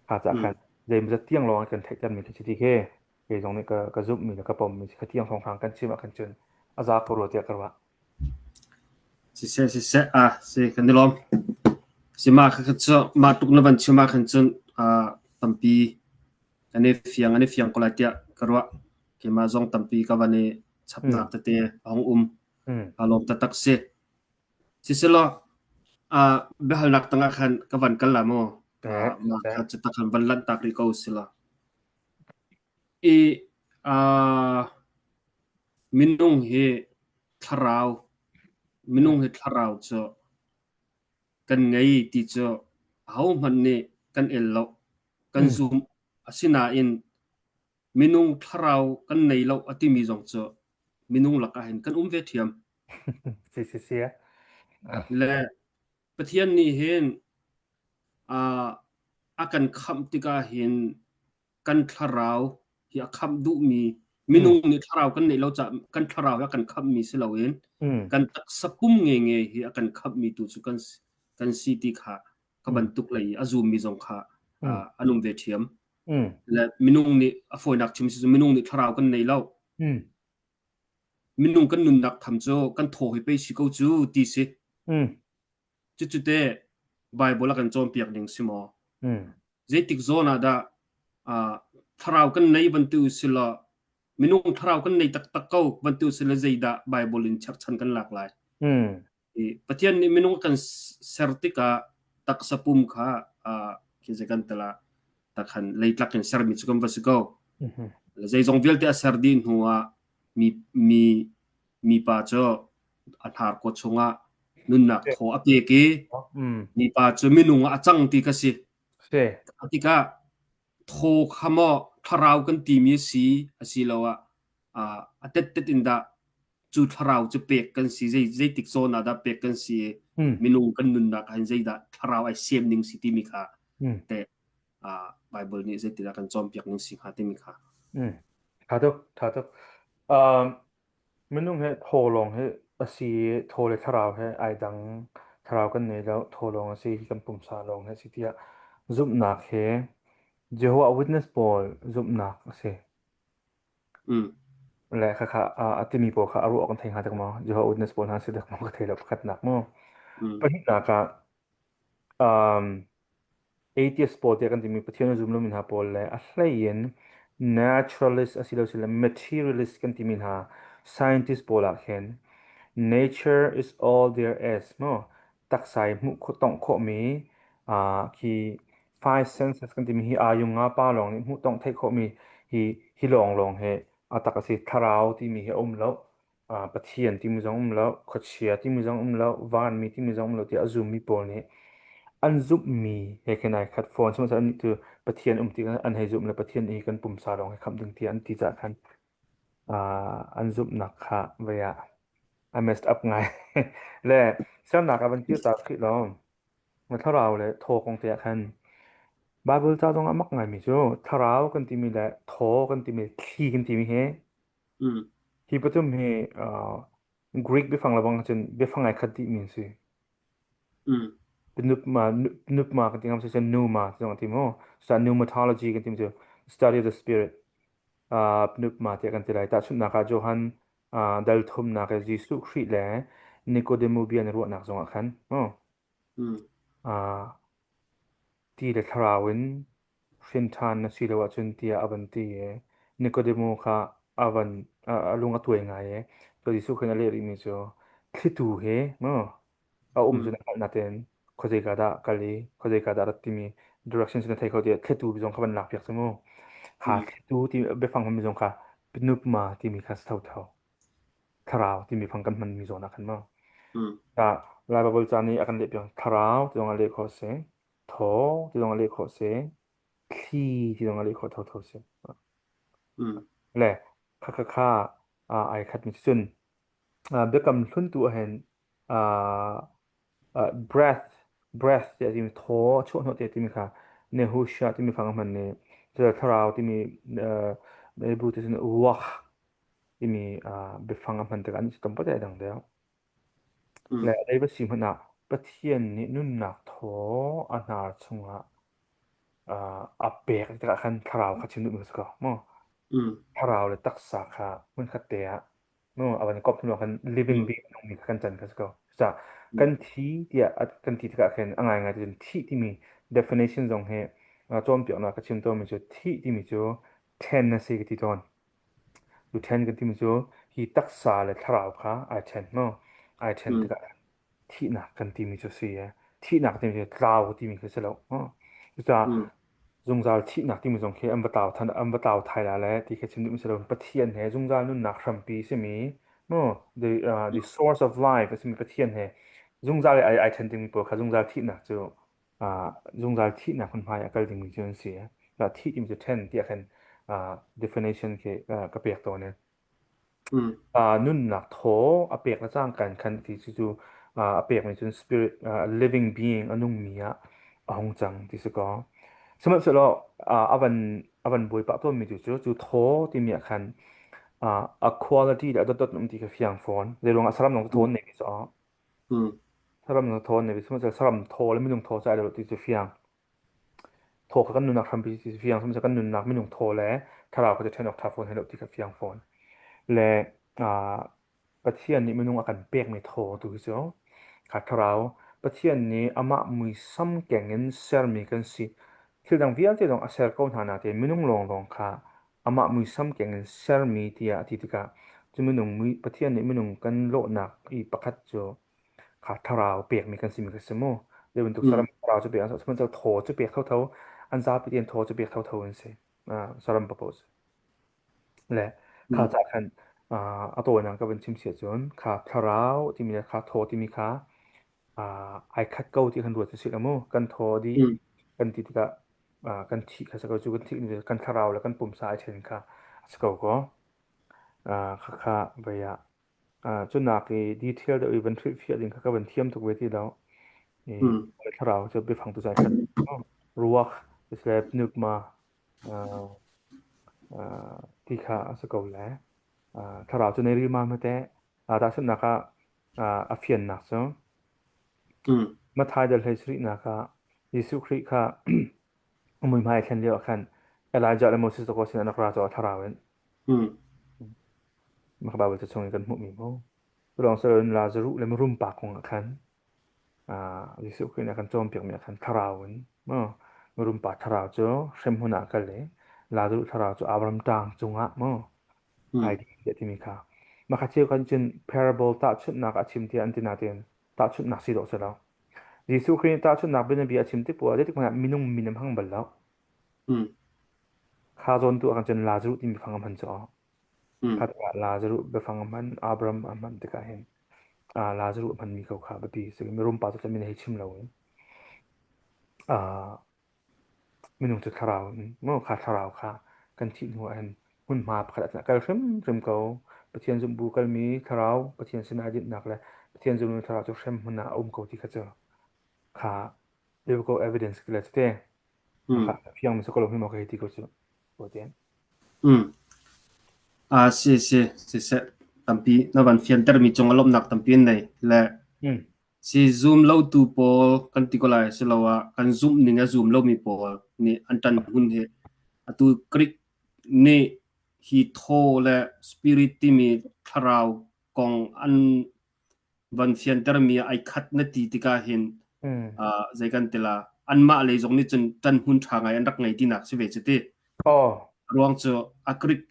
kha ca khan zeimawzat tiang lawng kan theihtermi khi si ti khi kei zong nih ka ka zumhmi le ka pommi si kha tiang hrawnghrang kan chim ah khan cun a za ko rua tiah ka ruah. Siseh siseh ah si kan i lawm. Si mah kha cu mah tuk na van chim ah khan cun tampi an i fiang an i fiang ko lai tiah ka ruah. Keimah zong tampi ka van i chapnak tete a hung um. Aa lawm taktak si. Siselaw. Biahalnak tangah khan ka van kal la maw? Eh, Mah seh. kha cu tak khan van lanhtak rih ko sila. I minung hi thlarau, minung hi thlarau cu kan ngei ti cu ahohmanh nih kan el lo, kan zum. Asinain minung thlarau kan nei lo a timi zong cu minung lakah hin kan um ve ṭhiam. Si si si. Le Pathian nih hin a kan khamh tikah hin kan thlarau hi a khamh duhmi minung nih thlarau kan neih lo caah kan thlarau hi a kan khamhmi si loin kan taksa pum ngenge hi a kan khamhmi tu cu kan kan si ti kha ka bantuk lei a zummi zong kha an um ve ṭhiam. Le minung nih a fawinak chim si cu minung nih thlarau kan nei lo. Minung kan nunnak tham cu kan thaw hi pei si ko cu ti si. Cucu te Bible a kan cawnpiak ding si maw? Zeitik zawn ah dah thlarau kan nei van ti usilaw minung thlarau kan nei taktak ko van ti usilaw zeidah Bible in cherhchan kan lak lai? Pathian nih minung kan ser tikah taksa pum kha khi zei kan tala takhan leitlak in sermi cu kan va si ko. Zeizong vialte a ser dih hnu ah mi mi mipa cu a hnarkaw chungah nunnak thaw a pek i mipa cu minung ah a cang ti kha si. Tikah thaw kha maw thlarau kan timi a si asiloah a tettet in dah cu thlarau cu pek kan si zeitik zawn ah dah pek kan si i minung kan nunnak ah hin zeidah thlarau ai siam ning si timi kha teh Bible nih zeitindah kan cawnpiak ning si hnga timi kha. Tha tuk, tha tuk. Um, Minung hi thaw lawng hi a si i thaw le thlarau he ai dang. Thlarau kan nei lo, thaw lawng a si hi kan pumsa lawng hi a si tiah zumhnak he Jehovah Witness pawl zumhnak a si. Le khakha a timi pawl kha a ruah kan thei hnga dek maw? Jehovah Witness pawl hna si dek maw ka thei lo pakhatnak maw? Pahnihnak ah um, Atheist pawl tiah kan timi Pathian a zum lomi hna pawl le a hleiin naturalist asilosile materialist kan timi hna scientist pawl ah khin nature is all there is mu taksa i hmuh khawh tongh khawhmi khi five senses kan timi hi ayung nga pa lawng nih hmuh tongh theih khawhmi hi hi lawng lawng hi a tak a si thlarau timi hi a um lo Pathian timi zong um lo, khuachia timi zong um lo, vanmi timi zong um lo tiah a zummi pawl nih an zumhmi he khin ai khat fawn. Sihmanhsehlaw annih cu Pathian um ti an hei zumh le Pathian i kan pumsa lawng hi khamh ding tiah an ti caah khan an zumhnak kha vei ah a messed up ngai. Le sernak ah van kir ta hrih law na thlarau le thaw kong te ah khan Bible ca zong ah mak ngaimi cu thlarau kan timi le thaw kan timi thli kan timi hi Hi pathum hi Greek biafang le bang cun biafang ai khat dihmi an si. Pneuma, pneuma kan ti ngam si cun pneuma ti zong an ti mu. Cucaah pneumatology kan ti cu study of the spirit. Pneuma tiah kan ti lai. Tahchunhnak ah Johan dal thumnak i Jesuh Khrih le Nikodemu bia an i ruahnak zongah khan mu. Ti le thlarau in hrin ṭhan na si lo ahcun tiah a van ti i Nikodemu kha a van a lung a tuai ngai i cun Jesuh khan a leh rihmi cu thlitu hi mu a um cu na hngalh natein khuazeika dah kal i khuazeika dah rat timi direction cu na thei kho tiah thlitu zong kha van lakpiak cu mu. Kha thlitu ti biafang hmanmi zong kha pneuma timi kha si thotho. Thlarau timi fang kan hmanmi zawn ah khan mu. Ah, Lai Baibal ca nih a kan lehpiak thlarau ti zong ah leh khawh a si. Thaw ti zong ah leh khawh a si. Thli ti zong ah leh khawh thotho a si. Le kha kha kha ai khatmi cu cun biakam hlun tu ahhin breath breath tiah timi thaw chuahhnawh tiah timi kha Nehusha timi fang a hman i thlarau timi Hebrew ti cun ruach timi biafang a hman tikah an i tam pah dang deuh. Le zei va si hmanh ah Pathian nih nunnak thaw a hnar chungah a pek tikah khan thlarau kha chim duhmi a si ko maw? Thlarau le taksa kha hmunkhat te ah maw a van i komh hnu ah khan living being a nungmi kha kan can kha si ko. Cucaah kan thi tiah kan ti tikah khin a ngaingai ti cun thih timi definition zong hi cawnpiaknak ka chim tawnmi cu thih timi cu then a si ka ti tawn. Cu ṭhen kan timi cu hi taksa le thlarau kha ai ṭhen maw? Ai ṭhen tikah thihnak kan timi cu a si. Thihnak timi cu tlau timi khi si lo. Cucaah mm, zungzal thihnak timi zong khi an va tlau than an va tlau thai la le ti khi chim duhmi si lo. Pathian he zungzal nunnak hrampi simi mu the source of life a simi Pathian he zungzal ai ai then dingmi pawl kha zungzal thihnak cu zungzal thihnak hmunhma ah a kal dingmi cu an si. Thih timi cu then tiah khan definition khi ka pek tawn i nunnak thaw a pek le cangka in khan ti cu cu a pekmi cun spirit living being a nungmi ah a hung cang ti si kaw. Sihmanhsehlaw a van a van buai pah tawnmi tu cu cu thaw timi ah khan a quality le a dotdot um ti kha fiang fawn. Zeiruangah saram zong cu thaw an nei ve caah. Saram na thaw ne sihmanhsehlaw saram thaw le minung thaw cu ai lo ti cu fiang. Thaw kha kan nunnak hrampi ti cu fiang sihmanhsehlaw kan nunnak minung thaw le thlarau kha cu ṭhen awk ṭha fawn he lo ti kha fiang fawn. Le uh, Pathian nih minung a kan pekmi thaw tu hi cu kha thlarau Pathian nih amah muisam keng in sermi kan si. Thil dang vialte zong a ser ko hna nain minung lawnglawng kha amah muisam keng in sermi tiah a ti tikah cu minung mui Pathian nih minung kan lawhnak i pakhat cu kha thlarau pekmi kan simi kha si mu. Zei bantuk saram thlarau cu pek an sihmanhsehlaw thaw cu pek thotho an zapi tein thaw cu pek thotho an si. Saram papoh cu. Le kha ca khan a tawinak ka van chim sia cun kha thlarau timi le kha thaw timi kha ai khat ko ti kan ruat si lo mu. Kan thaw dih kan ti tikah kan thih kha si ko cu kan thih kan thlarau le kan pumsa ai then kha a si ko ko. Khakha vei ah Cunak i detail deuh i van hrilhfiah ding kha ka van thiam tuk ve ti lo. I thlarau cu biafang tu zai khat. Ruach le pneuma ti kha a si ko le. Thlarau cu nei rima hmete. Tahchunhnak ah a fiannak cu Matthai dal hlei sarihnak ah Jesuh Khrih kha a muihmai a thlen lio ah khan Elijah le Moses dawkaw sin an rak ra caw thlarau in. Mah Baibal ca chung in kan hmuhmi mu. Culawng siloin Lazaruh le mirum pa kong ah khan Jesuh Khrih nih a kan cawnpiakmi ah khan thlarau in mu mirum pa thlarau cu hremhmun ah a kal i Lazaruh thlarau cu Abraham ṭaang cungah mu ai tiah timi kha. Mah kha cheu kan cun parable tahchunhnak a chim tiah an ti nain tahchunhnak si dawh si lo. Jesuh Khrih nih tahchunhnak bianabia a chim tik poah zeitik hmanh ah minung min a hmang bal lo. Kha zawn tu ah kan cun Lazaruh timi biafang a hman cu. Kha tikah Lazaruh biafang a hman, Abraham a hman tikah hin Lazaruh a hmanmi ko kha biapi a si. Mirum pa cu min hei chim lo in minung cu thlarau in maw kha thlarau kha kan thih hnu ah hin hmunhma pakhat ah kal hrimhrim ko. Pathian zumh bu kalmi thlarau Pathian sinah dinhnak le Pathian zummi thlarau cu hrem hmun ah a um ko ti kha cu kha biblical evidence le cu te. Fiang mi si ko lo hi maw ka hei ti ko cu. Si si siseh tampi na van fiantermi cung ah lawmhnak tampi an nei le si zum lotu pawl kan ti ko lai siloah kan zumh ning a zum lomi pawl nih an ṭan hmun hi atu Greek nih hi thaw le spirit timi thlarau kong an van fiantermi ai khat na ti tikah hin zei kan ti la anmah lei zong nih cun ṭan hmun ṭha ngai an rak ngei tinak si ve cu ti. Ruang cu a Greek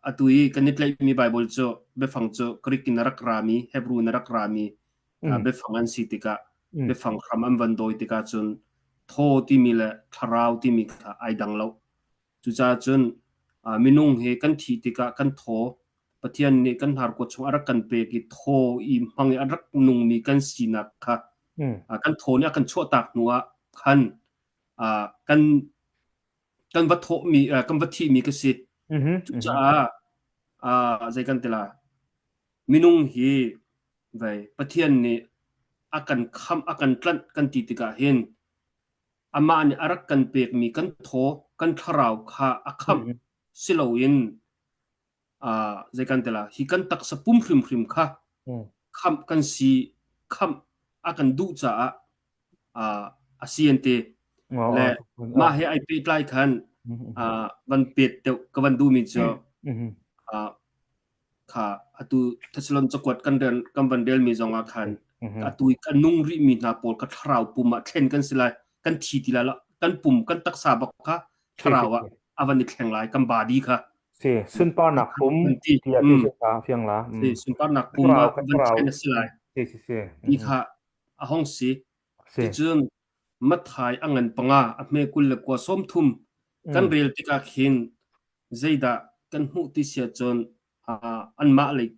atu i kan i tlaihmi Bible cu biafang cu Greek in a rak rami Hebrew in a rak rami biafang an si tikah biafang hram an van dawi tikah cun thaw timi le thlarau timi kha ai dang lo. Cucaah cun minung hi kan thih tikah kan thaw Pathian nih kan hnarkaw chung a rak kan pek i thaw i hmang i a rak nungmi kan sinak kha kan thaw nih a kan chuahtak hnu ah khan kan kan va thawhmi kan va thihmi ka si. Cucaah zei kan ti la minung hi vei Pathian nih a kan khamh a kan tlanh kan ti tikah hin amah nih a rak kan pekmi kan thaw kan thlarau kha a khamh si loin zei kan ti la hi kan taksa pum hrimhrim kha khamh kan si khamh a kan duh caah a si an ti le mah he ai pehtlai khan van pet deuh ka van duhmi cu kha atu Thessalon cakuat kan rel kan van relmi zong ah khan atu i kan nung rihmi hna pawl ka thlarau pum ah thlen kan si lai kan thi ti lai lo kan pum kan taksa bak kha thlarau ah a van i thleng lai kan body kha Si, sunparnak pum tiah ti si ka fiang la. Si, sunparnak pum ah van thlen a si lai Si, si, si. Ti kha a hong si. Si. Ticun Matthai a ngan panga a hme 29 30 kan Mm. rel tikah khin zeidah kan hmuh ti sia cun anmah lei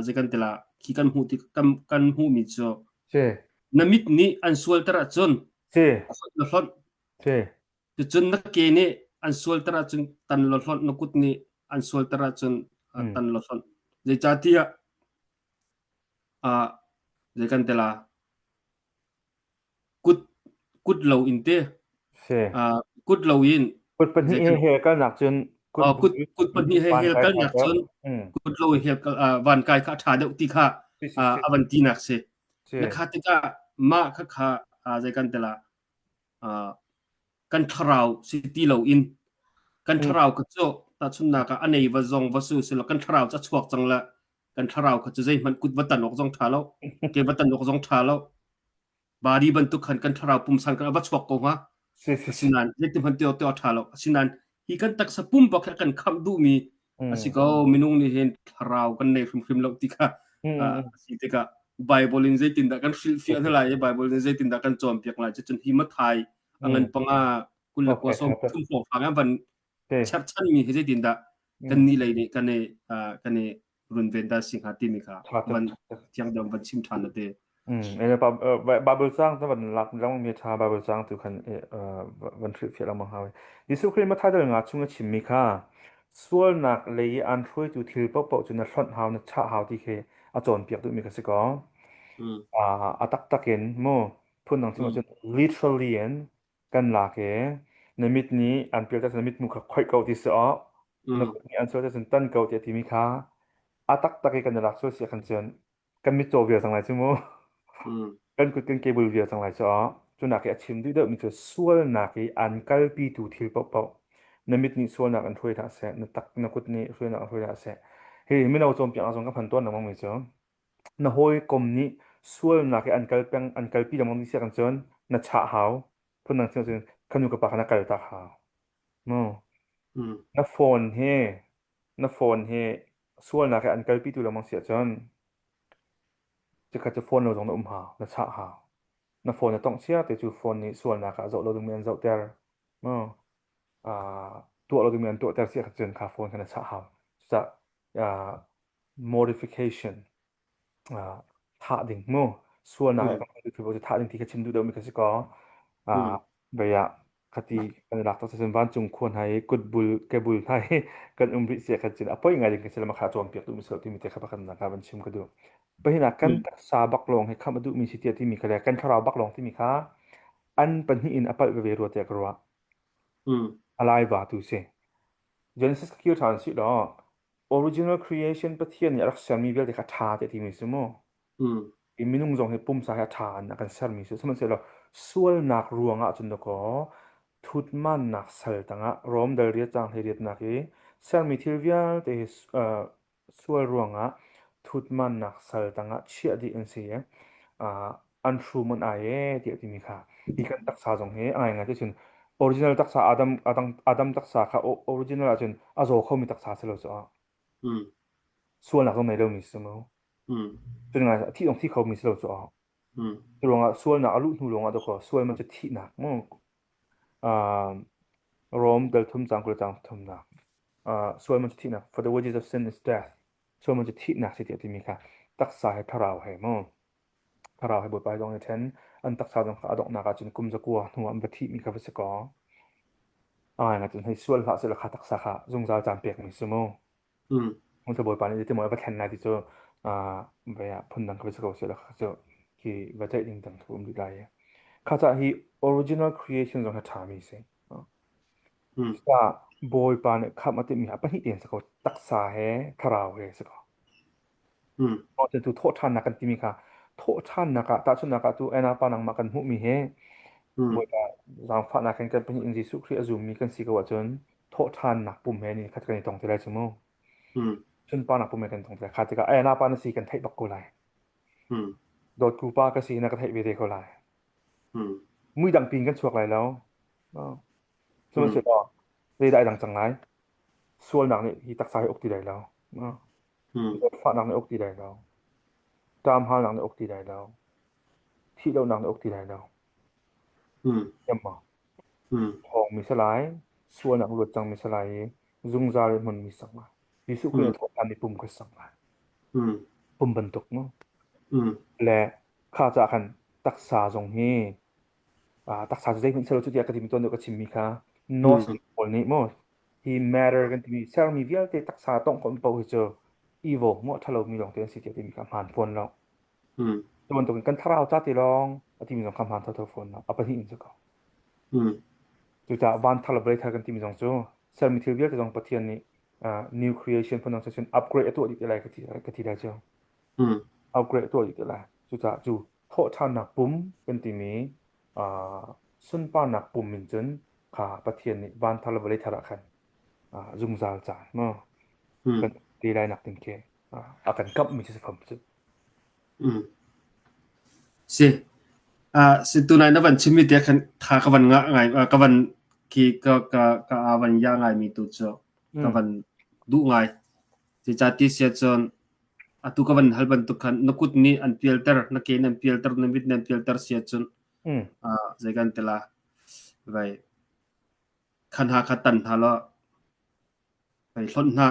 zei kan ti la khi kan hmuh ti kan, kan hmuhmi cu Si. na mit nih an sualter ahcun Si. khoih na hlonh Si. Cucun na ke nih an sualter ahcun tan law hlonh, na kut nih an sualter ahcun Mm. tan law hlonh. Zeicahtiah zei kan ti la kut kut lo in te Si. kut lo in Kut pahnih zei he kan he kalnak cun kut kut bu kut pahnih he van hel kai kalnak tha deuh. cun Mm. kut lo in hel kal van kai kha a ṭha deuh ti kha Si si si. a van tinak si. Si. Na kha tikah mah kha kha zei kan ti la kan thlarau si ti loin kan Mm. thlarau kha cu tahchunhnak ah a nei va zong va su silo kan thlarau cu a chuak cang la kan thlarau kha cu zeihmanh kut va tan awk zong ṭha lo ke va tan awk zong ṭha lo bari bantuk khan kan thlarau pumsan kan va chuak ko hnga Si si si. asinain zeitin hmanh ti awk ti awk ṭha lo asinain hi kan taksa pum bak hi kan khamh duhmi a si Mm. ko minung nih hin thlarau kan nei hrimhrim lo ti kha Mm. a Mm. si tikah Bible in zeitindah kan Si hrilhfiah si. hna lai i Bible in zeitindah kan cawnpiak lai cucun hi Mathai a ngan Mm. panga kul le kua Okay, sawm tha tuk. thum hrawng hrang van Si. cherchanmi hi zeitindah kan Mm. nih lei nih kan i kan i runven dah si hnga timi kha Tha tuk. van Tha tuk. thiang deuh van chim ṭhan na te. Mm. Ele pa Bible cang ta van lak lang mi tha Bible cang tu khan van hrilhfiah lengmang hau. Jesuh Khrih Mathai dal nga chung a chimmi kha sualnak lei i aan hruaitu thil paohpaoh cu na hlonh hau na chah hau ti khi a cawnpiak duhmi kha si ko. Mm. A taktak in mu phundang chim Mm. ahcun literally in kan lak i na mit nih an pial na mit mu kha khoih ko ti si awk na Mm. kut nih an sual cun tan ko tiah timi kha a taktak i kan i lak sual si ahkhan cun kan mitcaw vial cang lai cu mu Mm. kan kut kan kebul vial cang lai cu cunak i a chim duh deuhmi cu sualnak i an kalpitu thil paohpaoh na mit nih sualnak an hruai hlah seh na tak na kut nih hruainak an hruai hlah seh hi mino cawnpiak ah zong ka hman tawn lengmang mi cu na hawikom nih sualnak i an kal peng an kalpi lengmang ti siah cun na chah hau phundang chim cun ka nu ka pa kha na kal tak hau mu Mm. na phone hi na phone hi sualnak i an kalpitu lengmang si ahcun Cikhat cu phone lo zong na um hau, na chah hau. Na phone na tongh chia te cu phone nih sualnak ah zoh lo dingmi an zohter. Mu uh, tuah lo dingmi an tuahter si ahcun kha phone kha na chah hau. Cucaah uh, modification uh, thah ding mu sualnak Mm. i kan cu thah ding ti kha chim duh deuhmi kha si ko. Uh, Mm. Vei ah khati kan i lak tak cun vancung khua hna i kutbul kebul hna hi kan um rih sia khan cun a poi ngai ding kan si le kha cawnpiak duhmi si timi te kha pakhat nak van chim ka duh. Pahin ah kan Mm. taksa bak lawng hi khamh a duhmi si tiah timi kha le kan thlarau bak lawng timi kha an pahnih in a palh veve rua tiah ka ruah. Mm. A lai va tu si. Genesis ka kir ṭhan si law original creation Pathian nih a rak sermi vialte kha ṭha tiah timi si mu. Mm. I minung zong hi pumsa hi a ṭha in a kan sermi si. Sihmanhsehlaw sualnak ruangah cun dakaw thutmannak sal tangah Rom dal riat caang hleiriatnak i sermi thil vialte hi uh, sual ruangah thutmannak sal tangah chiah dih an si i uh, an hrum an ai e tiah timi kha hi kan taksa zong hi a ngaingai ti cun original taksa Adam Adam Adam taksa kha original ahcun a zaw khomi taksa si lo cu Mm. sualnak zong nei lomi si mu Mm. Cun ngai a thih zong thi khomi si lo cu ah. Mm. Cu ruangah sualnak a luh hnu lawngah dawkaw sual man cu thihnak mu. Uh, Rome dal thum cang kul cang thumnak. Uh, sual man cu thihnak. For the wages of sin is death. Sual man cu thihnak si tiah timi kha taksa he thlarau he mu. Thlarau he Bawipa zong nih then an taksa zong kha a donghnak ah cun kum zakua hnu ah an va thihmi kha va si kaw. Ai nga cun hei sual hlah seh kha taksa kha zungzal caan pekmi si mu. Mm. Hmasa Bawipa nih zeitin maw a va thlen lai ti cu vei ah phundang kha va si ko seh kha cu khi va ceih ding dang thu um rih lai. Kha cah hi original creation zong hi a ṭhami si. Mm. Cucaah Bawipa nih khamh a timhmi a pahnih tein si ko taksa he thlarau he si ko. Mm. Tu thawhṭhannak kan timi kha thawhṭhannak ah tahchunhnak ah tu pa nangmah kan hmuhmi he Mm. Bawipa zaangfahnak in kan pahnih in Jesuh Khrih a zummi kan si ko ahcun thawhṭhannak pum he ni khat kan i tong te lai cu mu. Mm. Sunparnak pum he kan tong te lai. Kha tikah eh na pa na si kan theih bak ko lai. Mm. Dawtku pa ka si na ka theih ve te ko lai. Mm. Mui dang pin kan chuak lai lo. Oh. Mm. Sihmanhsehlaw zeidah ai dang cang lai? Sualnak nih hi taksa hi uk ti lai lo. Oh. Mm. Zawtfahnak nih uk ti lai lo. Ṭamhalnak nih uk ti lai lo. Thihlohnak nih uk ti lai lo. Mm. Thiam maw? Mm. Thawngmi si lai, sualnak luat cangmi si lai i zungzal in hmunmi si cang lai. Jesuh Khrih Mm. nih thawhṭhan i pum kha si cang lai. Mm. Pum bantuk mu. Mm. Le kha caah khan taksa zong hi taksa cu zeihmanh selo cu tiah ka timi tuan deuh ka chimmi kha Mm. Gnostic pawl nih mu hi matter kan timi sermi vialte taksa tongh khawh paoh hi cu evil mu a ṭhalomi lawng te an si tiah timi kha hmaan fawn lo. Mm. Cu bantukin kan thlarau ca ti lawng a timi zong kha hmaan thotho fawn lo. A pahnih in cu ko. Mm. Cucaah van thar le vawlei thar kan timi zong cu sermi thil vialte zong Pathian nih new creation phun cun upgrade a tuah dih te lai ka ti lai cu. Mm. Upgrade a tuah dih te lai. Cucaah cu thawhṭhannak pum kan timi sunparnak pum in cun kha Pathian nih van thar le vawlei thar ah khan zungzal caan maw Mm. kan te lai nak ding khi a kan kamhmi cu si fam cu. Mm. Si. Si tunai na van chimmi te khan tha ka van ngah ngai ka van khi ka ka ka a van ya ngai mi tu cu ka van duh ngai. Zeicahti sia cun atu ka van hal bantuk khan na kut nih an pialter, na ke nih an pialter, na mit nih an pialter sia cun zei kan ti la vai khan ha kha tan hna law vai hlonh hna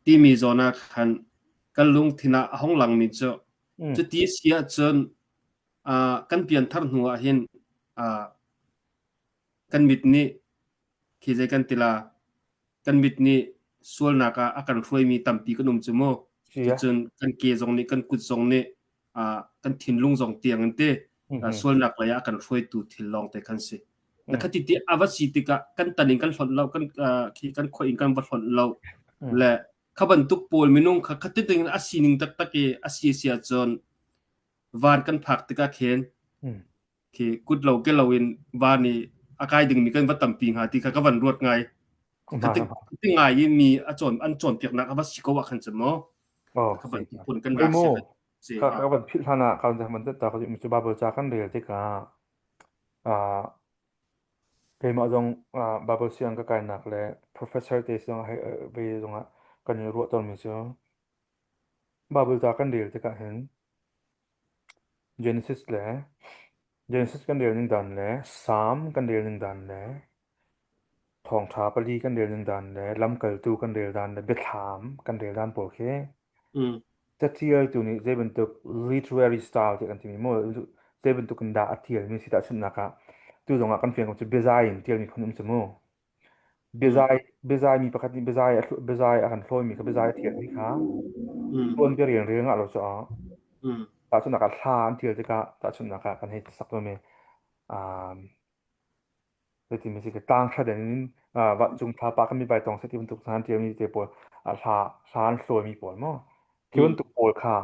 timi zawn ah khan kan lungthin ah a hung langmi cu cuti si ahcun kan pianthar hnu ah hin kan mit nih khi zei kan ti la kan mit nih sualnak ah a kan hruaimi tampi kan um cu mu. Cucun kan ke zong nih kan kut zong nih kan thinlung zong tiang in te sualnak lei ah a kan hruaitu thil lawng te khan si. Na khati ti a va si tikah kan tan in kan hlonh lo kan khi kan khoi in kan va hlonh lo le kha bantuk pawl minung kha khati ding a sining taktak i a si si ahcun van kan phak tikah khin khi kut lo ke lo in van i a kai dingmi kan va tampi hnga ti kha ka van ruat ngai. Khati khati ngai i mi a cawn an cawnpiaknak a va si ko ah khan cu maw Oh, kha si. bantuk phun kan Oi rak mu, si kha si ka ka van philh hlan ah ka van ta ka cu Bible ca kan rel tikah ah keimah zong Bible siang ka kainak le professor te zong hei ve zongah kan i ruah tawnmi cu Bible ca kan rel tikah hin Genesis le Genesis kan rel ning dan le Psalm kan rel ning dan le Thawngṭha pali kan rel ning dan le Lamkaltu kan rel dan le Biathlam kan rel dan pawl khi caṭialtu nih zei bantuk literary style tiah kan timi maw zei bantuk in dah a ṭialmi si tahchunhnak ah tu zong ah kan fiang ko cu biazai in ṭialmi phun um cu mu. Biazai biazai mi pakhat nih biazai a biazai a kan hlawimi kha biazai a ṭialmi kha tuanbia rian rel ngah lo cu ah tahchunhnak ah hla an ṭial tikah tahchunhnak ah kan hei sak tawnmi um, Zeitin si tlang hra in vancung thlapa kan mi vai tong se ti bantuk hna an ṭialmi te pawl hla hla an hlawimi pawl maw khi bantuk pawl kha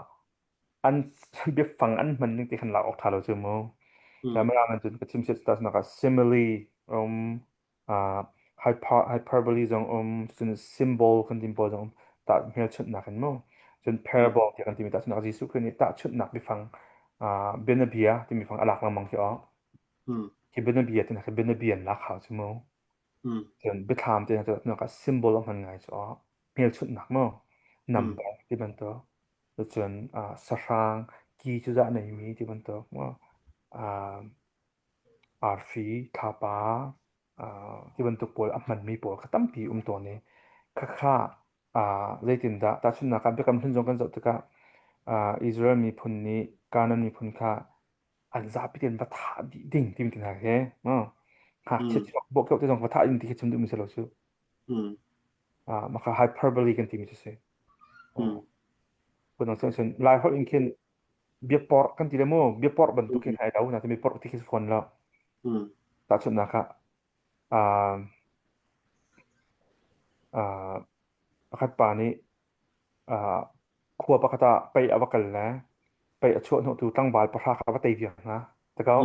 an biafang an hman ning ti khan lak awk ṭha lo cu mu. Mirang in cun ka chim siat ta nak ah simile um hyper hyperbole zong um cun symbol kan tim pawl zong um tah hmelchunhnak in mu cun parable tiah kan timi tahchunhnak Jesuh Khrih nih tahchunhnak biafang bianabia timi fang a lak lengmang khi awk Hi bianabia te hna khi bianabia an lak hau cu mu. Cun biathlam te hna cu ah symbol a hman ngai cu ah hmelchunhnak mu. Number ti bantuk. Cun sahrang ki cu zah neimi ti bantuk mu. Arfi, thlapa ti bantuk pawl a hmanmi pawl kha tampi um tawn i khakha zeitindah tahchunhnak ah Biakam Hlun zong kan zoh tikah Israel miphun nih Canaan miphun kha an zapi tein va thah dih ding timi te hna khi ngakchia chuak bawk te zong va thah ding ti khi chim duhmi si lo cu. Mah kha hyperbole kan timi cu si. Phundang cun cun Lai holh in khin biaporh kan ti le mu biaporh bantuk khin ai lo na timi porh ti khi si fawn lo. Tahchunhnak ah pakhat pa nih khua pakhat ah pei a va kal le pei a chuah hnawhtu tlangval pahra kha a va tei viar hna. Takau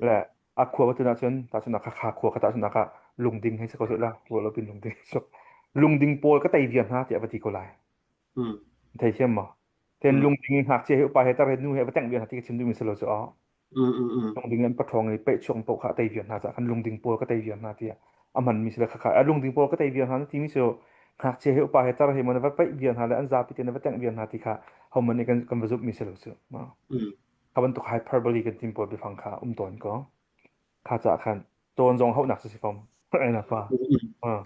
le a khua va tun ahcun tahchun ah khakha khua kha tahchun ah lungding hei si ko seh la ruah lo pin lungding lungding pawl ka tei viar hna tiah a va ti ko lai. Thei thiam maw? Ten lungding in ngakchia he upa he tar he nu he va tengh viar hna ti ka chim duhmi si lo cu ah. Lungding an paṭhawng i peih chuak paoh kha a tei viar hna caah khan lungding pawl ka tei viar hna tiah a hmanmi si le khakha a lungding pawl ka tei viar hna na timi cu ngakchia he upa he tar he maw na va peih viar hna le an zapi te na va tengh viar hna ti kha hohmanh nih kan kan va zumhmi si lo cu. Kha bantuk hyperbole kan tim pawl biafang kha um tawn ko. Kha caah khan cawn zong hauhnak cu si fom. Ena pa. Mm. Uh,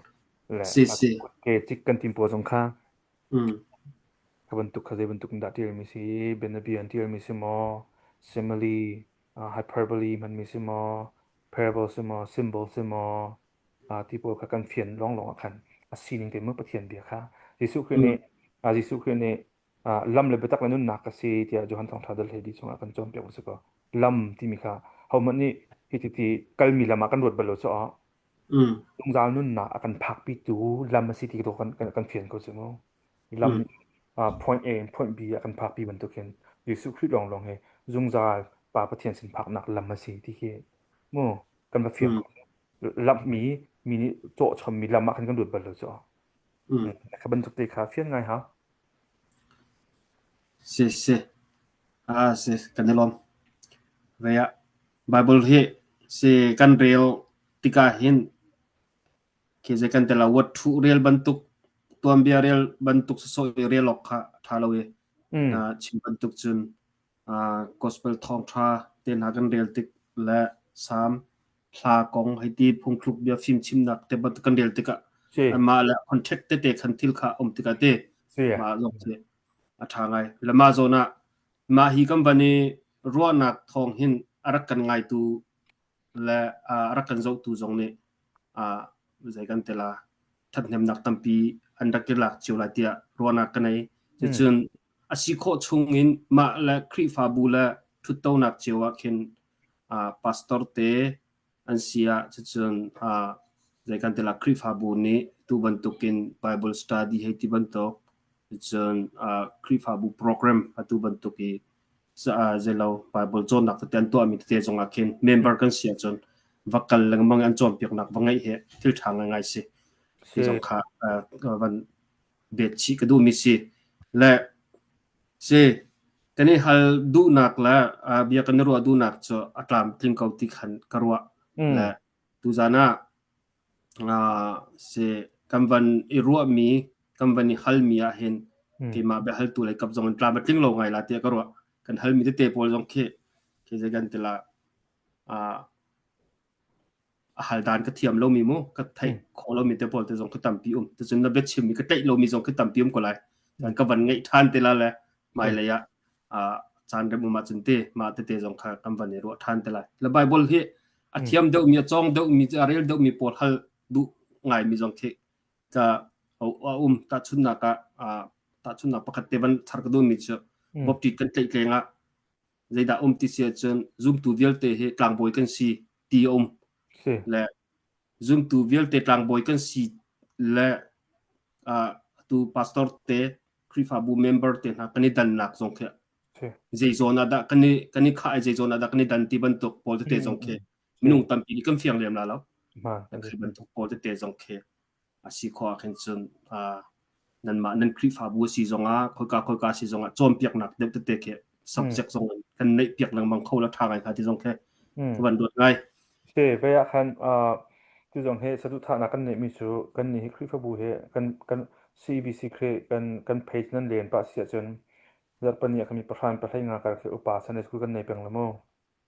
le Si kha si. ke cik kan tim pawl zong kha Mm. kha bantuk kha zei bantuk in dah tialmi si, bianabia an tialmi si maw, simile, hyperbole hmanmi si maw, parable si maw, symbol si maw, ti pawl kha kan fian lawnglawng ah khan a sining te mu Pathian bia kha Jesuh Khrih Mm. nih Jesuh Khrih nih lam le biatak le nunnak ka si tiah Johan Thawngṭha dal hlei chungah kan cawnpiak si ko. Lam timi kha hohmanh nih hi ti ti kalmi lam ah kan ruat bal lo cu Mm. zungzal nunnak a kan phakpitu lam a si ti kan, kan, kan fian ko cu mu. Lam Mm. point A in point B a kan phakpi bantukin Jesuh Khrih lawnglawng hi zungzal Pa Pathian sin phaknak lam a si ti khi mu kan va fiang Mm. ko. Lammi mi nih cawh chommi lam ah khan kan ruat bal lo cu. Mm. Kha bantuk te kha fian ngai ha. Si si. Ah si kan i lawm. Ve ah Bible hi si kan rel tikah hin khi zei kan tela wat thu rel bantuk tuanbia rel bantuk sawsawh i rel awk kha ṭha lo i Mm. na chim bantuk cun gospel thawngṭha te hna kan rel tik le Salm hla kong hei ti phungthluk bia fimchimnak te bantuk kan rel tikah Si. anmah le contact tete khan thil kha um tikah te Si. mah zong khi a ṭha ngai. Le mah zawn ah mah hi kan van i ruahnak thawng hin a rak kan ngaitu le a rak kan zohtu zong nih zei kan tela ṭhathnemnak tampi an rak i lak cio lai tiah ruahnak ka nei. Cucun a si khawh chungin mah le Khrihfabu le ṭhuttonak cio ah khin pastor te an si ah cucun zei kan tela Khrihfabu nih tu bantukin Bible study hei ti bantuk cun Khrihfabu program atu bantuk i zeilo Bible cawnnak tete an tuahmi tete zongah khin member kan si ahcun va kal lengmang an cawnpiaknak va ngeih hi thil ṭha ngaingai si. Ti Si. zong kha van bet chih ka duhmi si. Le si kan i hal duhnak le bia kan i ruah duhnak cu a tlamtling ko ti khan ka ruah. Le Mm. tuzan ah Si kan van i ruahmi, kan van i halmi ahhin Mm. keimah biahaltu lei kap zong in tlam a tling lo ngai la tiah ka ruah. Kan halmi tete pawl zong khi khi zei kan ti la a hal dan ka thiam lomi mu, ka theih Mm. khawh lomi te pawl te zong khi tampi um. Tucun na biachimmi ka tlaih lomi zong khi tampi um ko lai. Mm. Ka van ngeih ṭhan te la le Si. hmailei ah caan rem um ahcun te mah tete zong kha kan van i ruah ṭhan te lai. Le Bible hi a Mm. thiam deuhmi, a cawng deuhmi, a rel deuhmi pawl hal duh ngaimi zong khi ka a um. Tahchunhnak ah tahchunhnak pakhat te van char ka duhmi cu Mm. bawpṭi kan tlaih tleng ah zeidah um ti si ahcun zumtu vialte hi tlangbawi kan si ti a um. Si. Le zumtu vialte tlangbawi kan si le atu pastor te Khrihfabu member te hna kan i dannak zong khi Si. zei zawn ah dah kan i kan i khah i zei zawn ah dah kan i dan ti bantuk pawl tete Mm. zong khi Mm. Si. minung tampi nih kan fiang lem la lo. Ma. Khi bantuk pawl tete zong khi a si khawh ah khin cun nanmah nan Khrihfabu a si zongah khoika khoika si zongah cawnpiaknak deuh tete khi Mm. subject zong in kan neih piak lengmang kho la ṭha ngai hnga ti zong khi Mm. ka van ruat ngai. Si, vei ah khan tu zong hi saduhthahnak kan neihmi cu kan nih hi Khrihfabu hi kan kan CBC Khrih kan kan page nan len pah si ahcun zarhpini ah khan mi pahran pahlei nga kar khi upa Sunday school kan nei peng la mu.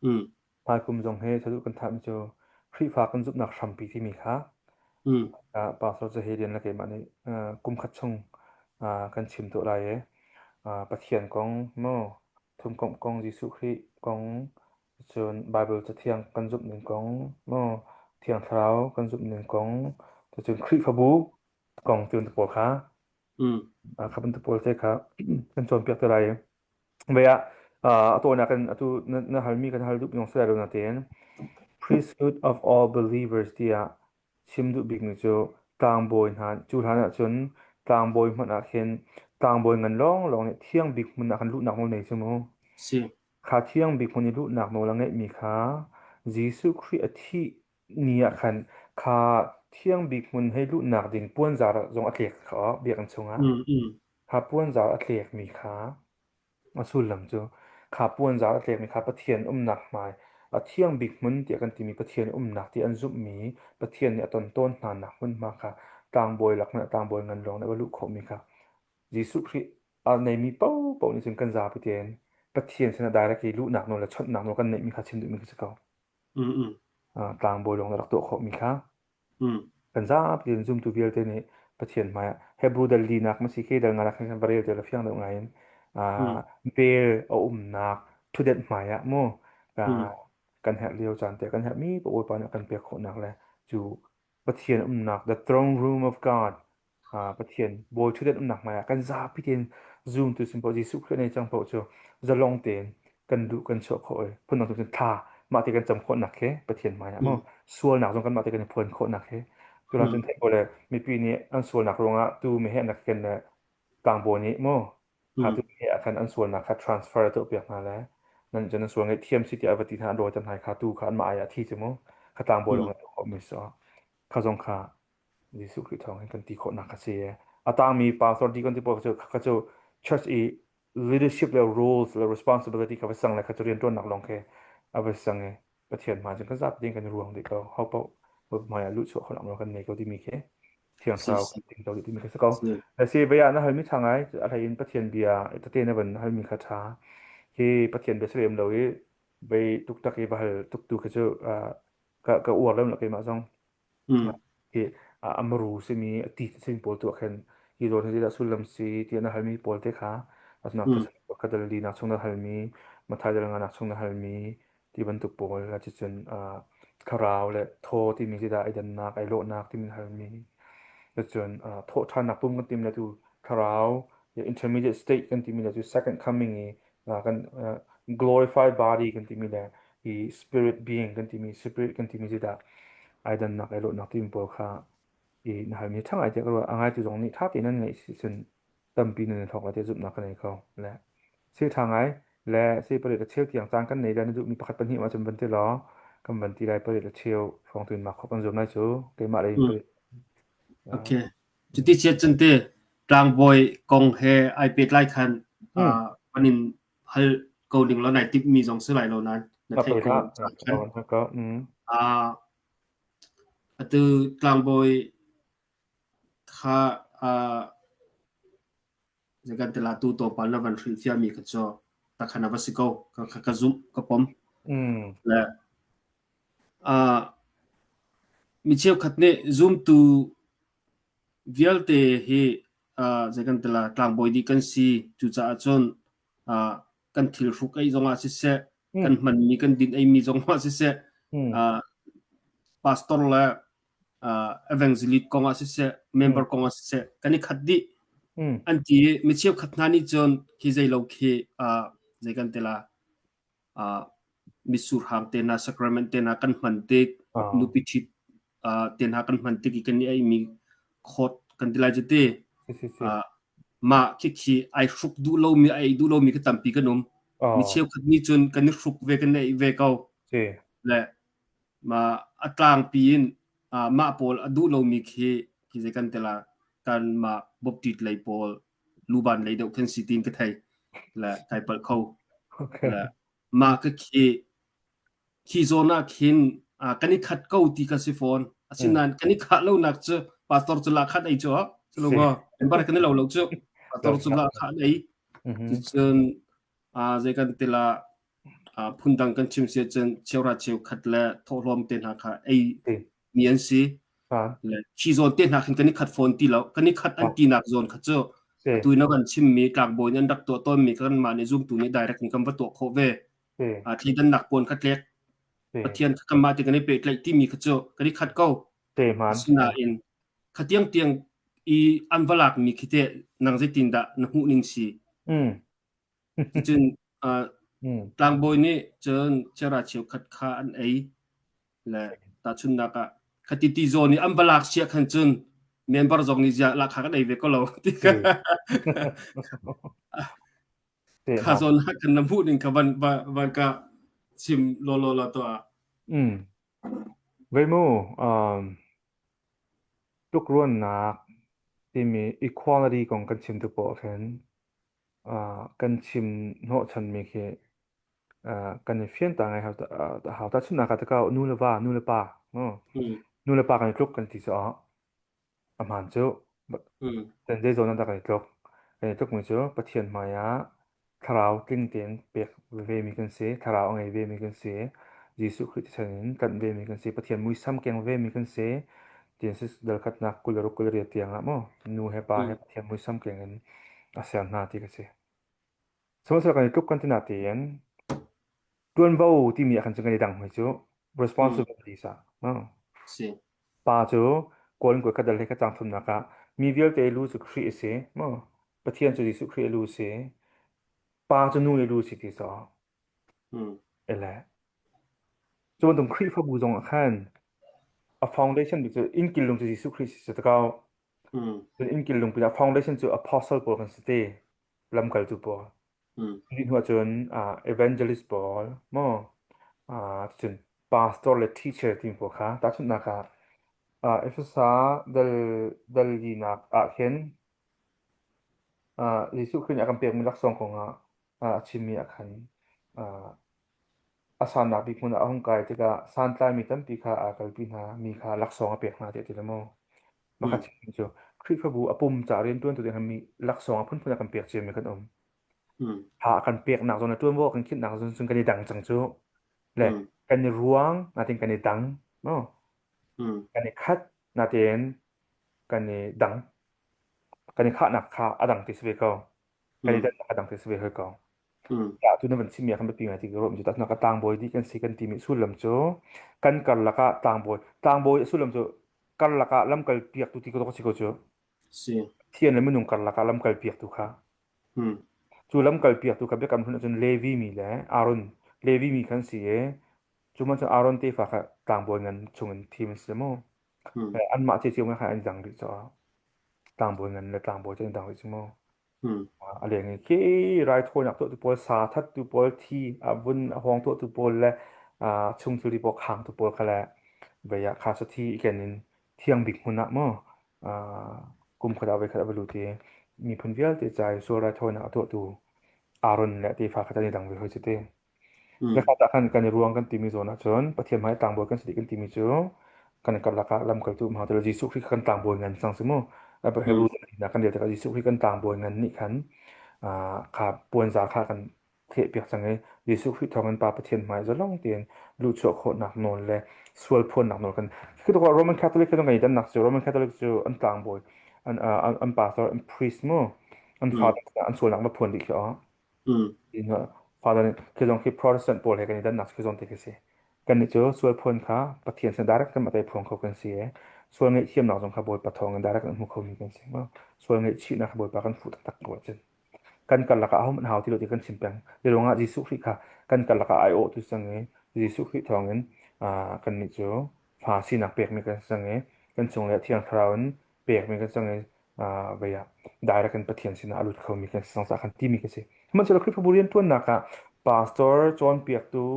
Mm. Hmaikum zong hi saduh kan thahmi cu Khrihfa kan zumhnak hrampi timi kha Mm. Pastor Zahedian le keimah nih kum khat chung kan chim tuah lai i Pathian kong mu thumkomh kong Jesuh Khrih kong Cun Baibal Cathiang kan zumhning kong, maw Thiang Thlarau kan zumhning kong, cun Khrihfabu kong ti bantuk pawl kha, Mm. kha bantuk pawl te kha kan cawnpiak te lai. Vei ah a tawinak in atu na, na halmi kan hal duh zong si lai lo natein priesthood of all believers tiah chim duh bikmi cu tlangbawi hna cu hlan ahcun tlangbawi hmanh ah khin tlangbawi ngan lawnglawng nih thiang bik hmun ah khan luhnak nawl nei cu mu. Si. Kha thiang bik hmun i luhnak nawl a ngeihmi kha Jesuh Khrih a thih ni ah khan kha thiang bik hmun hei luhnak ding puanzar zong a tlek kha biakinn chungah. Mm, mm. Kha puanzar a tlekmi kha a sullam cu kha puanzar a tlekmi kha Pathian umnak hmai a thiang bik hmun tiah kan timi Pathian umnak ti an zumhmi Pathian nih a ton tawn hnanak hmunhma kha tlangbawi lak hmanh ah tlangbawi ngan lawng nih a va luh khawhmi kha Jesuh Khrih a neimi paohpaoh nih cun kan zapi tein Pathian sinah direct i luhnak nawl le chawnhnak nawl kan neihmi kha chim duhmi kha si ko. Mm mm. Tlangbawi lawng na rak tuah khawhmi kha. Mm. Kan zapi in zumtu vialte nih Pathian hmaiah Hebrew dal linak ma si ke dal nganak khan va rel te la fiang deuh ngai in Mm. vel a umnak thudet hmaiah mu Mm. kan herh lio caan te kan herhmi Bawipa nih a kan pek khawhnak le cu Pathian umnak the throne room of God Pathian bawi ṭhutdan umnak hmaiah kan zapi tein zumtu sin paoh Jesuh Khrih nei cang paoh cu zalong tein kan duh kan chuah khawh i phundang cun thla mah te kan cam khawhnak khi Pathian hmaiah mu Mm. sualnak zong kanmah te kan i phuan khawhnak khi culang cun Mm. theih ko le mipi nih an sualnak ruangah tu meheh nak ken le tlangbawi nih mu kha Mm. tu meheh ah khan an sualnak kha transfer a tuahpiak hna le nan cun an sual ngaihthiam si tiah a va ti hna an rawi hna kha tu kha anmah ai ah thi cu mu kha tlangbawi Mm. lawng an tuah khawhmi si kha zong kha Jesuh Khrih thawng hin kan ti khawhnak a si. A tangmi pastor deacon ti pawl cu kha cu church i leadership le roles le responsibility kha va sang le kha cu rianṭuannak lawng khi a va sang i Pathian hmai cun kan zapi ding kan i ruang dih ko. Ho paoh hmai ah luhchuah khawhnak nawl kan nei ko timi khi Thiang Si Thlarau si kan ting ko timi khi si ko. si. Si bia na halmi ṭha ngai a hlei in Pathian bia tete na van halmi kha ṭha. Hi Pathian bia si lem lo i bei tuktak i va hal tuk tu khi cu ka ka uar lem lo keimah zong. Mm. Hi a maru simi a ti sin pawl tu ah khin hi zawn hi zeidah sullam si ti na halmi pawl te kha asnak Mm. thasa ka dal li nak chung na halmi mathai dal nga nak chung na halmi ti bantuk pawl la chi cun thlarau le thaw timi zeidah ai dannak ai lawhnak timi na halmi cun thawh ṭhannak pum kan tim le tu thlarau intermediate state kan timi le cu second coming i kan glorified body kan timi le hi spirit being kan timi spirit kan timi zeidah ai dannak ai lawhnak timi pawl kha i na halmi ṭha ngai tiah ka ruah. A ngaitu zong nih ṭha tein nan ngaih si cun tampi nan i thawk lai tiah zumhnak ka nei ko. Le thil ṭha ngai le si pariat a cheu tiang caan kan nei le na duhmi pakhat pahnih ma cun van ti law kan van ti lai pariat a cheu hrawng tuin ma khop kan zuam lai cu keimah lei in Mm. pariat Okay. Cuti chiat cun te tlangbawi kong he ai pehtlai khan Mm. van in hal ko ning law nai timhmi zong si lai lo nain na Na theih poi ko hlah. khan. Ka mm. Atu tlangbawi kha zeikan tila tu tlawmpal na van hrilhfiahmi kha cu takhan a va si ko. Ka ka zumh, ka pom. Mm. Le mi cheukhat nih zumtu vialte hi zeikan tila tlangbawi dih kan si. Cucaah cun kan thil hruk ei zongah siseh, kan Mm. hmanmi kan din eimi zongah siseh, Mm. pastor le evangelist kong ah siseh, Mm. member kong ah siseh, kan i khat dih Mm. an ti i mi cheukhat hna nih cun khi zei lo khi zei kan ti la mitsur hang te hna sacrament te hna kan hman tik Ah. nupi ṭhit te hna kan hman tik i kan i eimi khawt kan ti lai cu ti Si si si. mah khikhi ai hruk duh lomi ai duh lomi kha tampi kan um mi Ah. cheukhat nih cun kan i hruk ve kan ei ve ko Si. le ma a tlangpi in mah pawl a duh lomi khi khi zei kan tela kan mah boptit lei pawl luban lei deuh khan si tin ka thei le kai palh kho le Okay. mah ka khi khi zawn ah khin kan i khat ko ti ka si fawn Mm. asinain kan i khah lonak cu pastor cu la khat ei cu cu Si. lo bar kan i lo lo cu pastor Lo cu hlah. la khat ei Mhm. cun zei kan tila phundang kan chim si cun cheuhra cheukhat le thawhlawm te hna kha ei Si. mi an si Ha. le khi zawn te hna khin kan i khat fawn ti lo kan i khat an Ha. tinak zawn kha cu Si. atu na kan chimmi tlangbawi nih an rak tuah tawnmi kanmah nih zumtu nih direct in kan va tuah khawh ve Si. thleidannak pawn kha tlek Si. Pathian kha kanmah te kan i pehtlaih timi kha cu kan i khat ko Si hmaan. asinain kha tiangtiang i an va lakmi khi teh nang zeitindah na hmuh ning si Mm. Cucun Mm. tlangbawi nih cun chera cheukhat kha an ei le tahchunhnak ah khati ti zawn i an va lak siah khan cun member zong nih ziah lahkhah kan ei ve ko lo ti Si. kha Si kha hmaan. zawn ah kan na hmuh ning kha van va van ka chim lawlaw la tuah. Mm. Vei mu, um, tlukruannak timi equality kong kan chim tik paoh ah khin kan chim hnawhchanmi khi kan i fian ta ngai hau hau tahchunhnak ah tikah nu le va nu le pa Mm. nu le pa kan i tluk kan ti caah a hmaan cu Mm. kan zei zawn ah dah kan i tluk kan i tlukmi cu Pathian hmai ah Thlarau tling tein pek vemi kan si, thlarau a ngei vemi kan si, Jesuh Khrih thisen in tlanh vemi kan si, Pathian muisam keng vemi kan si. Genesis dal khatnak 26 28 tiang ah maw nu he pa he Pathian muisam keng in a ser hna ti ka si. Sihmanhsehlaw kan i tluk kan ti natein ṭuanvo timi ah khan cun kan i dang hoi cu responsibilities ah. Si. Pa cu Kawl in kuat dal he ka cang thumnak ah mi vialte lu cu Khrih a si maw? Pathian cu Jesuh Khrih a lu a si. Pa cu nu i lu a si ti so. Ele. Cu bantuk Khrihfabu zong ah khan a foundation bik cu innkil lung cu Jesuh Khrih si si ko. Cun innkil lung pinah foundation cu apostle pawl kan si te. Lamkaltu pawl. Ni hnu ahcun evangelist pawl maw cun pastor le teacher timi pawl kha tahchunhnak ah Efesa dal dal linak ah khin Jesuh Khrih nih a kan pekmi laksawng kongah a chimmi ah khan a sannak bik hmun ah a hung kai tikah santlaimi tampi kha aa kalpi hna mi kha laksawng a pek hna tiah a ti le maw. Mah chimmi cu Khrihfabu a pum ca rianṭuantu ding mi laksawng a phunphun a kan pek ciami kan um. Ha a kan peknak zawn le ṭuanvo a kan khinhnak zawn cun kan i dang cang cu. Le kan i ruang natin kan i dang. No? Kan i khat natin kan i dang. Kan i khahnak kha a dang ti si ve ko. Kan i dannak a dang ti si ve hoi ko. Tah tu na van chimmi ah khan biapi ngai ti ka ruah mi cu tahchunak ah tlangbawi dih kan si kan timi sullam cu kan karlak ah tlangbawi tlangbawi a sullam cu karlak ah lamkal piaktu ti ka si ko cu. Si. Thian le minung karlak ah lamkal piaktu kha. Cu lamkal piaktu kha biakam hlun ahcun Levi mi le Aaron Levi mi khan si i cu man cun Aaron tefa kha tlangbawi ngan chungin thim an si mu. Anmah cio cio kha an dang rih caah tlangbawi ngan le tlangbawi cu an dang rih cu mu. A leng i khi raithawinak tuahtu pawl, sa thattu pawl, thi a vun a hawng tuahtu pawl le chung thilri pawl khangtu pawl kha le vei ah kha sathi i ken in thiang bik hmun ah maw kum khat ah voi khat a va lut i miphun vialte ca i sual raithawinak a tuahtu Aaron le a tefa kha an i dang ve hoi cu ti. Zakhat ah khan kan i ruang kan timi zawn ahcun Pathian hmai tlangbawi kan si dih kan timi cu kan karlak ah lamkaltu um hau ti lo Jesuh Khrih kha kan tlangbawi ngan cang si mu. Hebrew na kan rel tikah Jesuh Khrih kan tlangbawi ngan nih khan kha puanzar kha kan thehpiak cang i Jesuh Khrih thawngin Pa Pathian hmai zalong tein luhchuah khawhnak nawl le sual phuannak nawl kan khi tuk Roman Catholic khi kan i dannak cu Roman Catholic cu an tlangbawi an an pastor an priest mu an father an sualnak va phuan dih khi Father nih khi zong khi Protestant pawl he kan i dannak khi zong te khi si. Kannih cu sual phuan kha Pathian sin direct kan mah phuang kho kan si i sual ngaihthiamnak zong kha Bawipa thawng in direct an hmu khomi kan si. Sual ngaihchihnak kha Bawipa kan fuh taktak ko ahcun kan karlak ah ahohmanh hau ti lo ti kan chim peng. Hi ruangah Jesuh Khrih kha kan karlak ah aiawhtu cang i Jesuh Khrih thawngin kannih cu fa sinak pekmi kan si cang i kan chung le Thiang Thlarau in pekmi kan si cang i vei ah direct in Pathian sinah a lut khomi kan si cang caah kan timi ka si. Sihmanhsehlaw Khrihfabu rianṭuannak ah pastor cawnpiaktu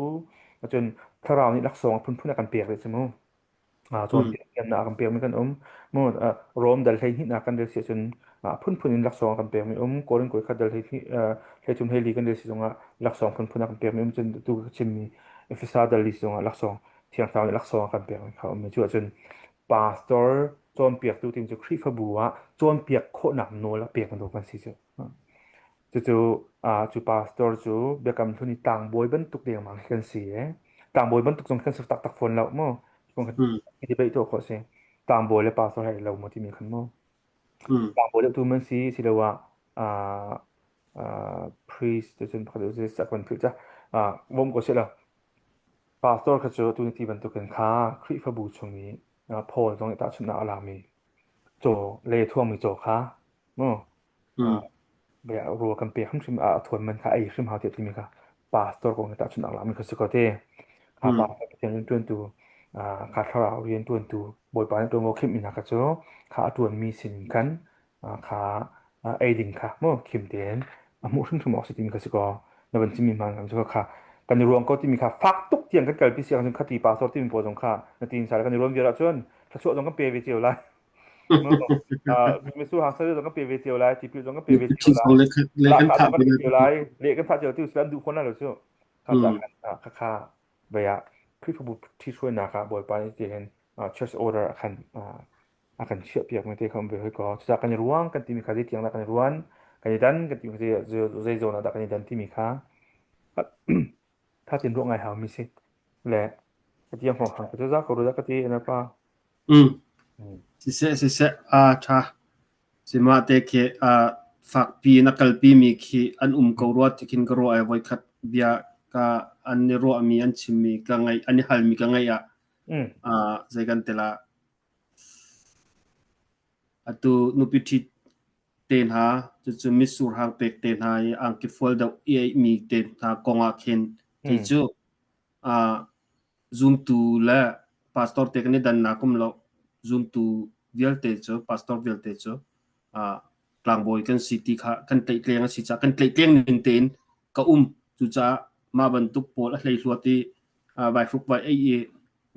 cun thlarau nih laksawng a phunphun a kan pek rih cu mu. Cawnpiak thiamnak a kan pekmi kan um. Mu Rom dal 12 nak kan rel si ahcun a phunphun in laksawng a kan pekmi um. Korin koi khat dal 12 33 hlei kan rel si zongah laksawng phunphun a kan pekmi um. Cun tu ka chimmi Efesa dal li zongah laksawng Thiang Thlarau nih laksawng a kan pekmi kha um. Cu ahcun pastor cawnpiaktu timi cu Khrihfabu ah cawnpiak khawhnak nawl a pek bantuk kan si cu. Cucu cu pastor cu Biakam Hlun i tlangbawi bantuk dengmang khi kan si i tlangbawi bantuk zong kan si taktak fawn lo mu. I debate tuah khawh si. Tlangbawi le pastor he lo maw timi khan mu. Tlangbawi deuh tu man si siloah priest te cun pakhat deuh si kan philh ca. Bawm ko seh law. Pastor kha cu tu ni ti bantukin kha Khrihfabu chung i Paul zong nih tahchunhnak a lakmi caw le thuangmi caw kha mu rawl kan pek hrimhrim a thuan man kha ei hrim hau tiah timi kha pastor kong he tahchunhnak lakmi kha si ko te. Kha pastor Pathian rianṭuantu kha thlarau rianṭuantu Bawipa nih ṭuanvo khimhmi hna kha cu kha a ṭuanmi sin khan kha ei ding kha mu khim tein a hmuh hrimhrim awk si timi kha si ko. Na van chimmi hmaan kan cu kha kan i ruang ko timi kha fak tuk tiang kan kalpi si ahcun khati pastor timi pawl zong kha na tin sal kan i ruan vial ahcun thluachuah zong kan pe ve cio lai. Misu hang sal zong kan pe ve cio lai, tipil zong kan pe ve cio lai. Lahkhah zong kan pe cio lai, leh kan thah cio ti an duh fawn lai lo cu. Kha ca khan kha kha vei ah Khrihfabu ṭhithruainak ah Bawipa nih ti hin church order a khan a kan chiahpiak mi te kha um ve hoi ko. Cucaah kan i ruang kan timi kha zeitiang dah kan i ruan? Kan i dan kan ti zei zawn ah dah kan i dan timi kha tha tin ruah ngai haumi si. Le ka tiang hrawng hrang ka cu za ko ru ka ti na pa. Mm. Mm. Siseh siseh a tha. Sima te khi a fakpi na kalpi mi khi an um ko rua ti khin ka ruah ai voikhat bia ka an i ruahmi an chimmi ka ngai an i halmi ka ngai ah Mm. zei kan tela atu nupi ṭhit te hna cucu mitsur hang pek te hna i angki fual deuh i eihmi te hna kong ah khin kei Mm. cu zumtu le pastor te kan i dannak um lo zumtu vialte cu pastor vialte cu tlangbawi kan si ti kha kan tlaihtleng a si caah kan tlaihtleng ning tein ka um cucaah mah bantuk pawl a hleihluat i vai hruk vai ei i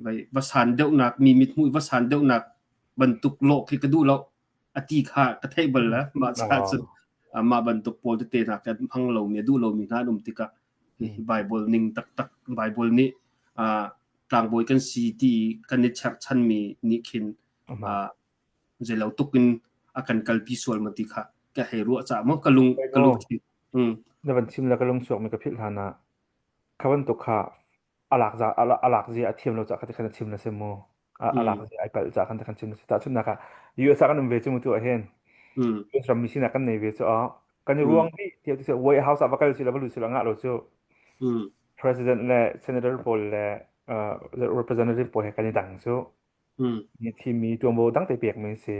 vai va san deuhnak mi mithmuh va san deuhnak bantuk lawh khi ka duh lo a ti kha ka theih bal la mah caah cun mah bantuk pawl tete hna kan hmang lomi a duh lomi hna an um tikah hi Bible ning taktak Bible nih tlangbawi kan si ti kan i cherhchanmi nih khin zeilo tuk in a kan kalpi sual ma ti kha ka hei ruah caah maw ka lung ka lungthin Na van chim le ka lung chuak mi ka philh hlan ah kha bantuk kha a lak za a lak zia a thiam lo ca kha ti khan a chim na si mu a lak zia ai palh ca khan ti khan chim na si tahchunhnak ah US ah kan um ve cu mu tu ah hin US rammi sinak kan nei ve cu ah kan i ruang dih tiah ti White House ah va kal si la va lut si la ngah lo cu president le senator pawl le representative pawl he kan i dang cu mi thimmi ṭuanvo dang te pekmi an si.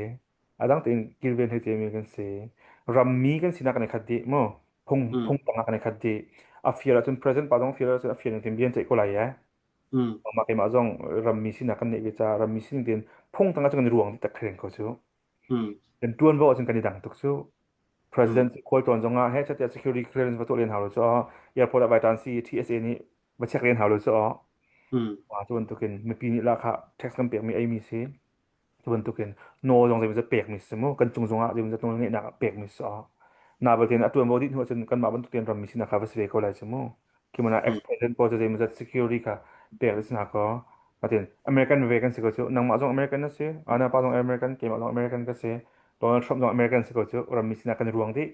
A dang tein kilven hei cemi kan si. Rammi kan sinak kan i khat dih mu. Phung phung tangah kan i khat dih. A fial ahcun president pa zong fial ahcun a fial ning bia an ceih ko lai e. Mah keimah zong rammi sinak kan neih ve caah rammi sining tein phung tangah cun kan i ruang dih tak khreng ko cu. Kan ṭuanvo ahcun kan i dang tuk cu. President khualtlawn zongah he chatia security clearance va tuah len hau lo cu airport ah vai tan si TSA nih va check len hau lo cu Cu bantukin mipi nih lahkhah tax kan pekmi eimi si. Cu bantukin nawl zong zeimawzat pekmi si mu. Kan cung zongah zeimawzat nawl ngeihnak ah pekmi si. Na balte a tuanvo dih hnu ahcun kanmah bantuk tein rammi sinak kha va si ve ko lai cu mu. Khi hmun ah ex-president pawl cu zeimawzat security kha pek dih si hna kaw. Natin American ve kan si ko cu. Nangmah zong American na si, na pa zong American, keimah zong American ka si. Donald Trump zong American si ko cu. Rammi sinak kan i ruang dih.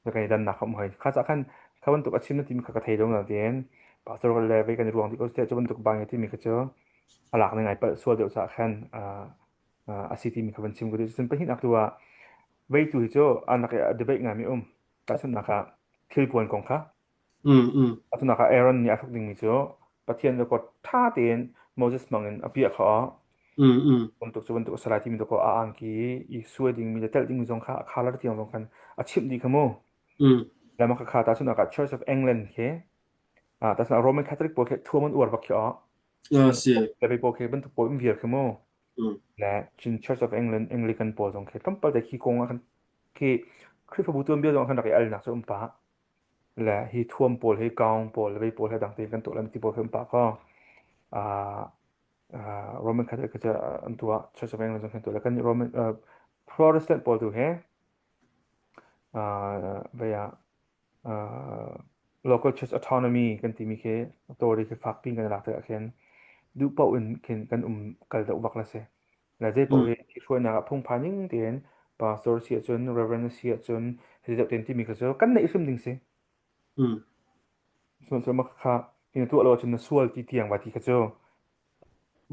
Kan i dannak kha um hoi. Kha cah khan kha bantuk a chim na timi kha ka thei lo na tiin pastor le vei kan i ruang dih ko cu bantuk bang i timi kha cu a lak ning ai palh sual deuh cah khan a si timi kha van chim ko duh. Cun pahnihnak tu ah vei tu hi cu an rak i debate ngaimi um. Tahchunhnak ah thilpuan kong kha Atunak ah Aaron nih a hruk dingmi cu Pathian record ṭha tein Moses hmangin a piah kha bantuk cu bantuk a si lai timi dawkaw a angki i suai dingmi le telh dingmi zong kha a color tiang zong khan a chimh dih kha mu. Le mah khakha tahchunhnak ah Church of England khi tahchunhnak Roman Catholic pawl khi thuam an uar bak khi Si. Le pawl khi bantuk pawl um viar khi mu. Le cun Church of England Anglican pawl zong khi tlawmpal te khi kong ah khan khi Khrihfabu tuanbia zong ah khan rak i alnak cu um pah. Le hi thuam pawl hi gown pawl le vei pawl he dang tein kan tuah lai ti pawl khi um pah kaw Roman Catholic cu an tuah Church of England zong kan tuah le kan Roman Protestant pawl tu he vei ah local church autonomy kan timi khi authority khi fakpi kan lak tikah khin duh paoh in khin kan um kal deuh bak la si. Le zei paoh hi hruainak ah phungphai ning tein pastor si ahcun reverend si ahcun hiti deuh tein timi kha cu kan neih hrim ding si. Sihmanhsehlaw mah kha hi na tuah lo ahcun na sual ti tiang vai ti kha cu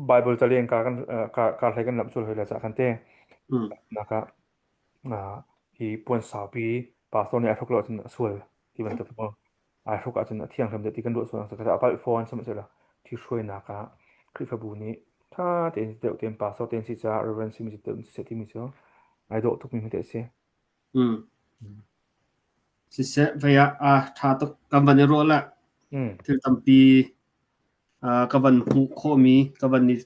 Bible caleng ka kan kar hlei kan lamh sual hoi la cah khan te. Nak ah hi puan saupi pastor nih a hruk lo ahcun a sual ti bantuk maw ai hruk ahcun a thianghlim deuh ti kan ruah sual a palh fawn sihmanhsehlaw ṭhithruainak ah Khrihfabu nih ṭha tein deuh tein pastor tein si caah reverend simi deuh in siseh timi cu ai dawh tukmi hmete a si. Siseh vei ah a ṭha tuk kan van i ruah le thil tampi ka van hmuh khawhmi ka van i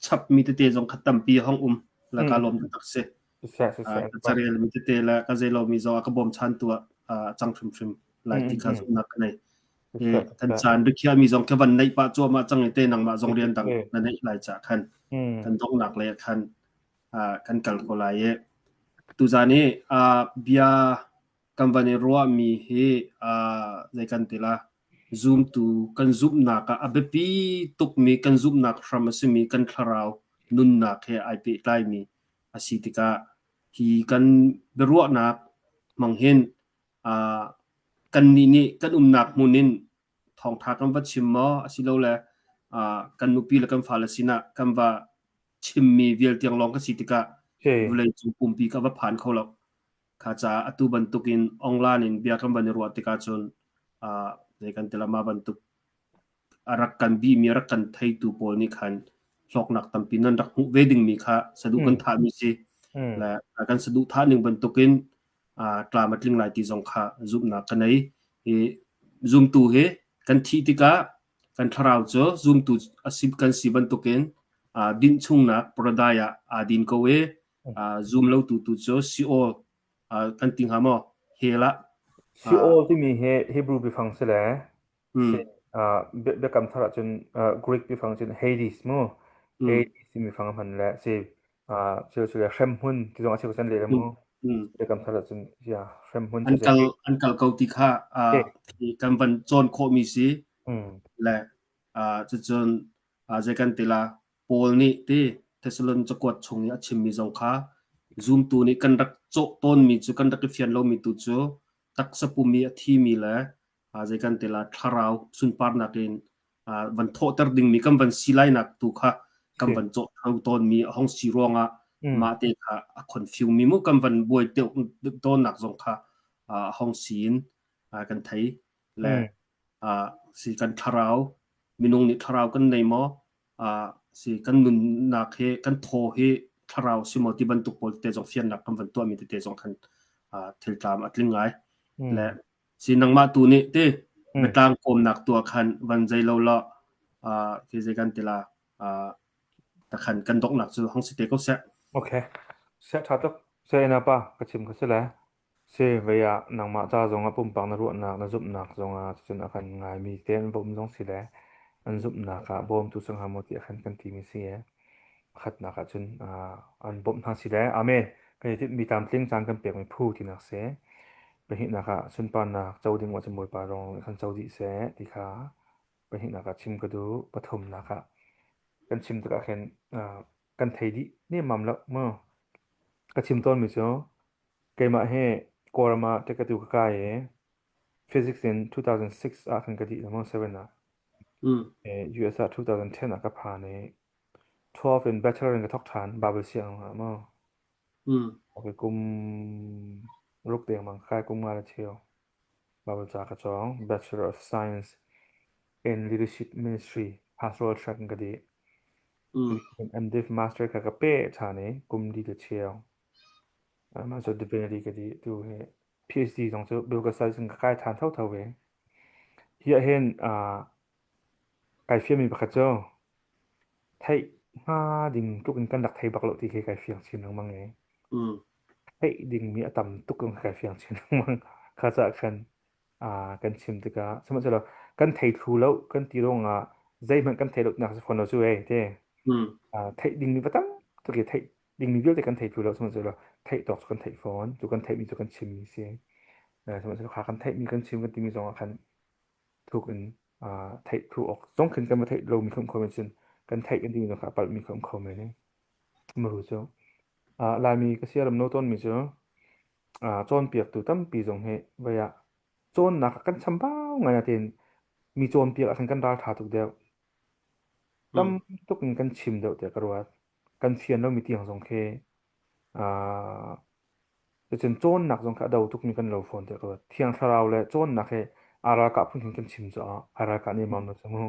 chapmi tete zong kha tampi hong um la ka lawm taktak si. Siseh siseh. Ka carelmi tete le ka zeilomi zong a ka bawmchantu ah a cang hrimhrim lai ti kha zumhnak ka nei. Kan caan rikhiahmi zong ka van neih pah cuahmah cang i te nangmah zong rian dang na neih lai cah khan kan donghnak lei ah khan kan kal ko lai i tuzan i bia kan van i ruahmi hi zei kan ti la zumtu kan zumhnak ah a biapi tukmi kan zumhnak hram a simi kan thlarau nunnak he ai pehtlaimi a si tikah hi kan biaruahnak hmang hin. Uh, kannih nih kan umnak hmun in thawngtha kan va chim maw asilole uh, kan nupi le kan fale sinah kan va chimmi vial tiang lawng ka si tikah Si. vawlei cung pumpi ka va phan kho lo. Kha caah atu bantukin online in bia kan van i ruah tikah cun uh, zei kan ti la ma bantuk a rak kan bihmi a rak kan theitu pawl nih khan hlawknak tampi nan rak hmuh ve dingmi kha saduh kan Mm. thahmi si Mm. le kan saduh thah ning bantukin tlam a tling lai ti zong kha zumhnak ka nei. Hi zumtu hi kan thih tikah kan thlarau cu zumtu a si kan si bantukin dinh chungnak paradise ah aa din ko i zum lotu tu cu Sheol kan ti hnga maw hell ah Sheol timi hi Hebrew biafang si le mm, si biakam thar ahcun Greek biafang cun Hades mu mm, Hades timi fang hman le si cu le hremhmun ti zong a cheu chan le mu mm, mm. biakam thar ahcun ya hremhmun An cu kal an kal ko ti kha si kan van cawn khawhmi si mm le cucun zei kan ti la Paul nih ti Thessalon cakuat chung i a chimmi zong kha zumtu nih kan rak cawh tawnmi cu kan rak i fian lomi tu cu taksa pum i a thimi le zei kan ti la thlarau sunparnak in van thawhter dingmi kan van si lainak tu kha kan si van cawh tho tawnmi a hong si ruangah mm mah te kha a confuse mi mu kan van buai tawnnak zong kha a hong si in kan thei le mm si kan thlarau minung nih thlarau kan nei maw si kan nunnak hi kan thaw hi thlarau si maw ti bantuk pawl te zong fiannak kan van tuahmi tete zong khan thil tlam a tling ngai le mm Si nangmah tu nih ti mm biatlang kawmnak tuah khan van zei lo law khi zei kan ti la takhan kan donghnak cu hong si te ko seh. Okay se tha tuk se ina pa ka chim ka si le si vei ah nangmah ca zong ah pumpak na ruahnak na zumhnak zong ah cun a kan ngaimi te an bawm zong si le an zumhnak ah bawmtu sang ha maw ti a kan kan timi si e Pakhatnak ahcun an bawmh hna si le Amen. Kan i tinhmi tlamtling caan kan pekmi phu tinak si. Pahnihnak ah sunparnak co ding ahcun Bawipa rong kan co dih seh ti kha pahnihnak ah chim ka duh. Pathumnak ah kan chim tikah khin kan thei dih nemmam lo mu. Ka chim tawnmi cu keimah hi Kawlram ah ṭekatu ka kai i Physics in 2006 ah khan ka dih le 7 ah. Mm. US ah 2010 ah ka phan i 12 in bachelor in ka thawk ṭhan Bible sianginn ah maw. Mm. Okay, kum ruk dengmang kai kum nga le cheu. Bible ca ka cawng Bachelor of Science in Leadership Ministry pastoral track in ka dih. Mm. MDiv Master kha ka pe ṭhan i kum li le cheu. Mah cu divinity ka dih tu hi PhD zong cu biblical studies in ka kai ṭhan thotho ve. Hi ah hin kai fialmi pakhat cu Theih hnga ding tluk in kan rak thei bak lo ti khi kai fiang chin lengmang i Mm. theih dingmi a tam tuk in kai fiang chin lengmang. Kha caah khan kan chim tikah sihmanhsehlaw kan thei thlu lo kan ti ruangah zeihmanh kan theih lo nak si fawn lo cu ei te Mm. Theih dingmi va tam tuk i theih dingmi vialte kan thei thlu lo sihmanhsehlaw theih tawk cu kan theih fawn cu kan theihmi cu kan chimmi si. Sihmanhsehlaw kha kan theihmi kan chim kan timi zongah khan thuk in theih thlu awk zong khin kan va theih lomi kha um kho men cun kan theih kan timi zong kha a palhmi kha um kho men i maru cu Laimi ka siaram no tawnmi cu cawnpiaktu tampi zong hi voi ah cawnnak ah kan chambau ngai natein mi cawnpiak ah khan kan ralṭha tuk deuh tam Mm. tuk in kan chim deuh tiah ka ruat kan fian lomi tiang zong khi Cucun cawnnak zong kha a do tukmi kan lo fawn tiah ka ruat. Thiang Thlarau le cawnnak hi aa ralkah phun khin kan chim caah aa ralkah nemmam lo cu mu.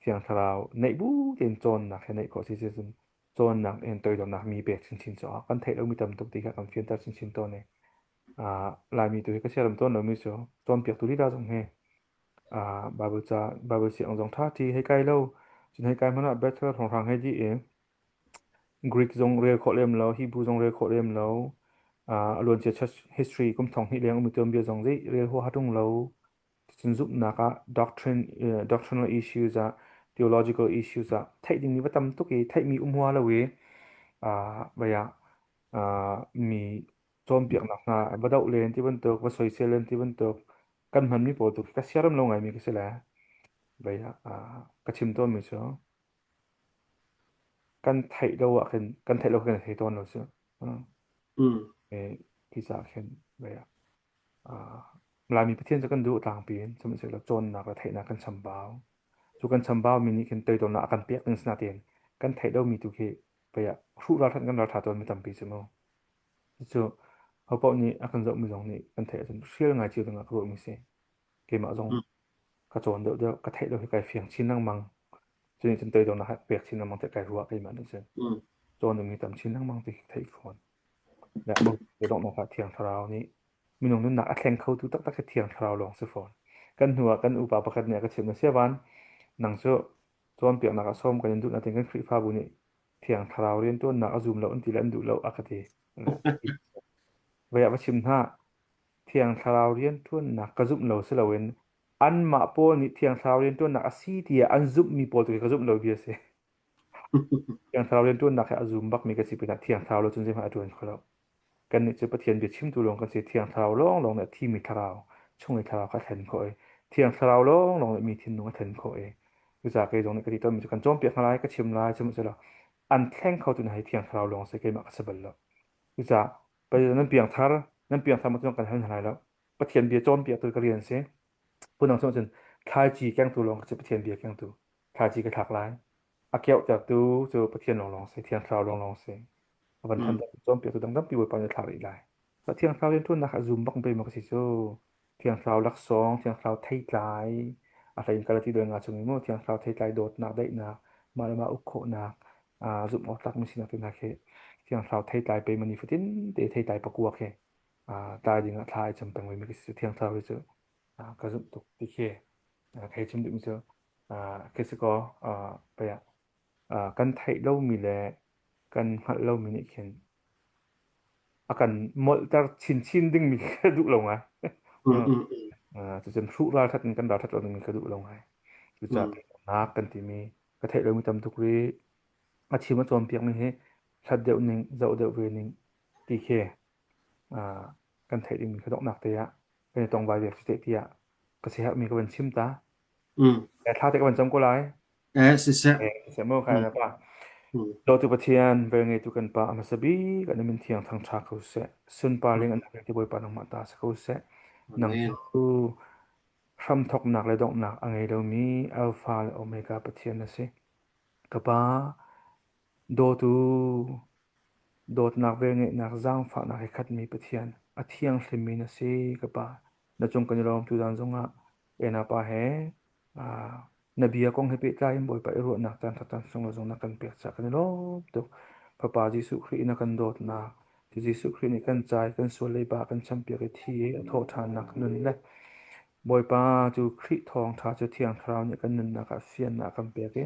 Thiang Thlarau neih bu tein cawnnak hi neih khawh si cun cawnnak in toidornak mi pek chinchin caah kan theih lomi tam tuk ti kha kan fianter chinchin tawn i Laimi tu hi ka siaram tawn lomi cu cawnpiaktu lila zong hi Bible ca Bible siang zong ṭha ṭi hei kai lo cun hei kai hmanh ah Bethel hrawnghrang hei dih i Greek zong rel khawh lem lo, Hebrew zong rel khawh lem lo, a luancia church history kum thong hnih leng um tuanbia zong zei rel huaha ṭung lo. Cun zumhnak ah doctrine, doctrinal issues ah, theological issues ah theih dingmi va tam tuk i theihmi um hua lo i vai ah mi cawnpiaknak hna va doh len ti bantuk, va soisel len ti bantuk kan hmanmi pawl tu khi ka siaram lo ngaimi ka si le vai ah ka chim tawnmi cu Kan theih lo ah khin kan theih lo khin kan thei tawn lo cu. Mm. Khi caah khin vei ah. Uh, Laimi Pathian cu kan duh tlangpi in sihmanhsehlaw cawnnak le theihnak kan chambau. Cu kan chambau mi nih khin toidornak a kan pek ding sinain kan theih lomi tu khi pei ah hruh ralṭhat kan ralṭha tawn mi tampi cu mu. Cucu hopaoh nih a kan zohmi zong nih kan theih ahcun hrial ngai cio ding ah ka ruahmi si. Keimah zong ka cawn deuhdeuh, ka theih lo hi kai fiang chin lengmang. Cu nih cun toidornak a pek chin lengmang tiah kai ruah keimah nih cun. Cawn dingmi tam chin lengmang ti khi ka theih fawn. Le a donghnak ah Thiang Thlarau nih minung nunnak a thleng khotu taktak hi Thiang Thlarau lawng si fawn. Kan hnu ah kan upa pakhat nih a ka chimh na siavan nang cu cawnpiaknak ah sawm kan in duh natin kan Khrihfabu nih Thiang Thlarau rianṭuannak a zum lo an ti le an duh lo a ka ti. Voi ah va chim hna Thiang Thlarau rianṭuannak ka zumh lo si loin anmah pawl nih Thiang Thlarau rianṭuannak a si tiah an zumhmi pawl tu khi ka zumh lo bia a si. Thiang Thlarau rianṭuannak hi a zum bakmi ka si pinah Thiang Thlarau lo cun zeihmanh a ṭuan kho lo. Kannih cu Pathian bia chimtu lawng kan si. Thiang Thlarau lawnglawng nih a thimi thlarau, chung i thlarau kha a thlen khawh i Thiang Thlarau lawnglawng nih mi thinlung a thlen khawh i cucaah kei zong nih ka ti tawnmi cu kan cawnpiak hna lai, ka chim lai, sihmanhsehlaw an thleng khotu hna hi Thiang Thlarau lawng si, keimah ka si bal lo. Cucaah Pathian nan piangthar, nan piangthar maw cu kan hal hna lai lo. Pathian bia cawnpiaktu ka rian a si. Phundang chung cun thlaici kengtu lawng ka si, Pathian bia kengtu. Thlaici ka thlak lai. A keuhtertu cu Pathian lawnglawng si, Thiang Thlarau lawnglawng si. A van than cawnpiaktu dang tampi Bawipa nih a thlah rih lai. Thiang Thlarau rianṭuannak ah zum bak pe maw ka si cu. Thiang Thlarau laksawng, Thiang Thlarau theitlai, a hlei in Galati doi nga chung i mu Thiang Thlarau theitlai dawtnak, daihnak, mah le mah uk khawhnak, zumh awk tlakmi sinak te hna khi Thiang Thlarau theitlai pe ma nifatin te theitlai pakua khi tlai ding ah thla ai cam peng mi ka si Thiang Thlarau hi cu ka zumh tuk ti khi ka hei chim duhmi cu khi si kaw pei ah kan theih lomi le kan hngalh lomi nih khin a kan molhter chinchin dingmi ka duh lo ngai. Cucun hruh ralṭhat in kan ralṭhat lo dingmi ka duh lo ngai. Cucaah nak kan timi ka theih lomi tam tuk rih. A chim a cawnpiakmi hi hlat deuh ning, zoh deuh ve ning ti khi kan theih dingmi ka donghnak te ah kan i tongvai ve si tiah ka siaherhmi ka van chim ta. Thla te ka van cam ko lai. Eh, siseh. Eh, siseh mu kai na pa. Dawtu Pathian, velngeitu kan Pa, a hmasa bik an min thiang thangṭha ko seh. Sunpar ling an ti Bawipa nangmah ta si ko seh. Nang cu hramthawknak le donghnak a ngei lomi Alpha le Omega Pathian na si. Ka Pa, dawtu, dawtnak velngeihnak zaangfahnak he khatmi Pathian, a thianghlimmi na si, ka Pa. Na cung kan i lawm tuzan zongah Ena pa he na bia kong he pehtlai in Bawipa i ruahnak caan ṭha caan sunglawi zong na kan pek caah kan i lawm tuk. Fapa Jesuh Khrih in a kan dawtnak, Jesuh Khrih nih kan ca i kan sual leiba a kan champiak i thi i a thawhṭhannak nun le Bawipa cu Khrih thawngṭha cu Thiang Thlarau nih kan nunnak ah fiannak a kan pek i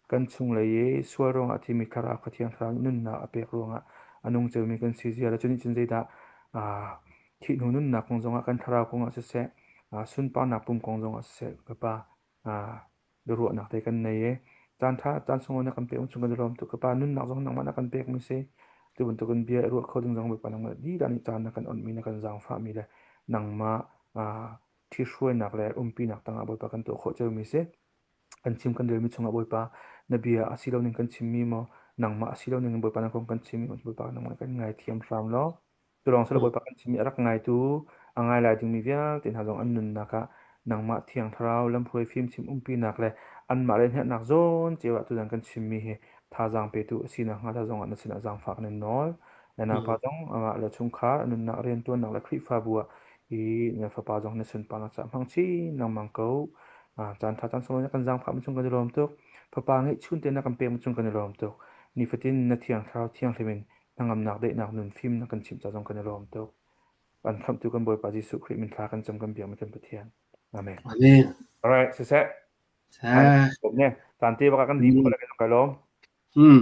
kan chunglei i sual ruangah a thimi thlarau kha Thiang Thlarau nih nunnak a pek ruangah a nung ceumi kan si zia le cu nih cun zeidah thih hnu nunnak kong zongah kan thlarau kong ah siseh, sunparnak pum kong zongah siseh, ka Pa, biaruahnak te kan nei i caan ṭha caan sunglawi na kan pek chung kan i lawm tuk. Ka Pa, nunnak zong nangmah na kan pekmi si. Tu bantukin bia i ruah kho ding zong Bawipa nangmah lila nih caan na kan onhmi, na kan zaangfahmi le nangmah ṭhihruainak le umpinak tangah Bawipa kan tuah khawh ciomi si. Kan chim kan relmi chungah Bawipa na bia a si lo ning kan chimmi maw nangmah a si lo ning in Bawipa na kong kan chimmi maw Bawipa nangmah kan ngaithiam hram law Cu lawng si lo Bawipa kan chimmi a rak ngaitu, a ngai lai dingmi vialte hna zong an nunnak ah nangmah Thiang Thlarau lamhruai fimchim umpinak le anmah le hnerhnak zawn cio ah tuzan kan chimmi hi thazaang petu a si nakhnga ta zongah na sinah zaangfah kan in nawl. Na naupa zong amah le chungkhar a nunnak rianṭuannak le Khrihfabu ah i na fapa zong na sunparnak caah hmang chin lengmang ko. Caan ṭha caan sunglawi na kan zaangfahmi cung kan i lawm tuk. Fapa ngeihchun te na kan pekmi cung kan i lawm tuk. Nifatin na Thiang Thlarau thianghlim in hnangamnak daihnak nun fim na kan chimh ca zong kan i lawm tuk. Kan khamhtu kan Bawipa Jesuh Khrih min thla kan cam kan biakmi kan Pathian. Amen. Amen. Alright, siseh. Seh. Ne, caan te baka kan dim kho le kan kai lawm. Hmm.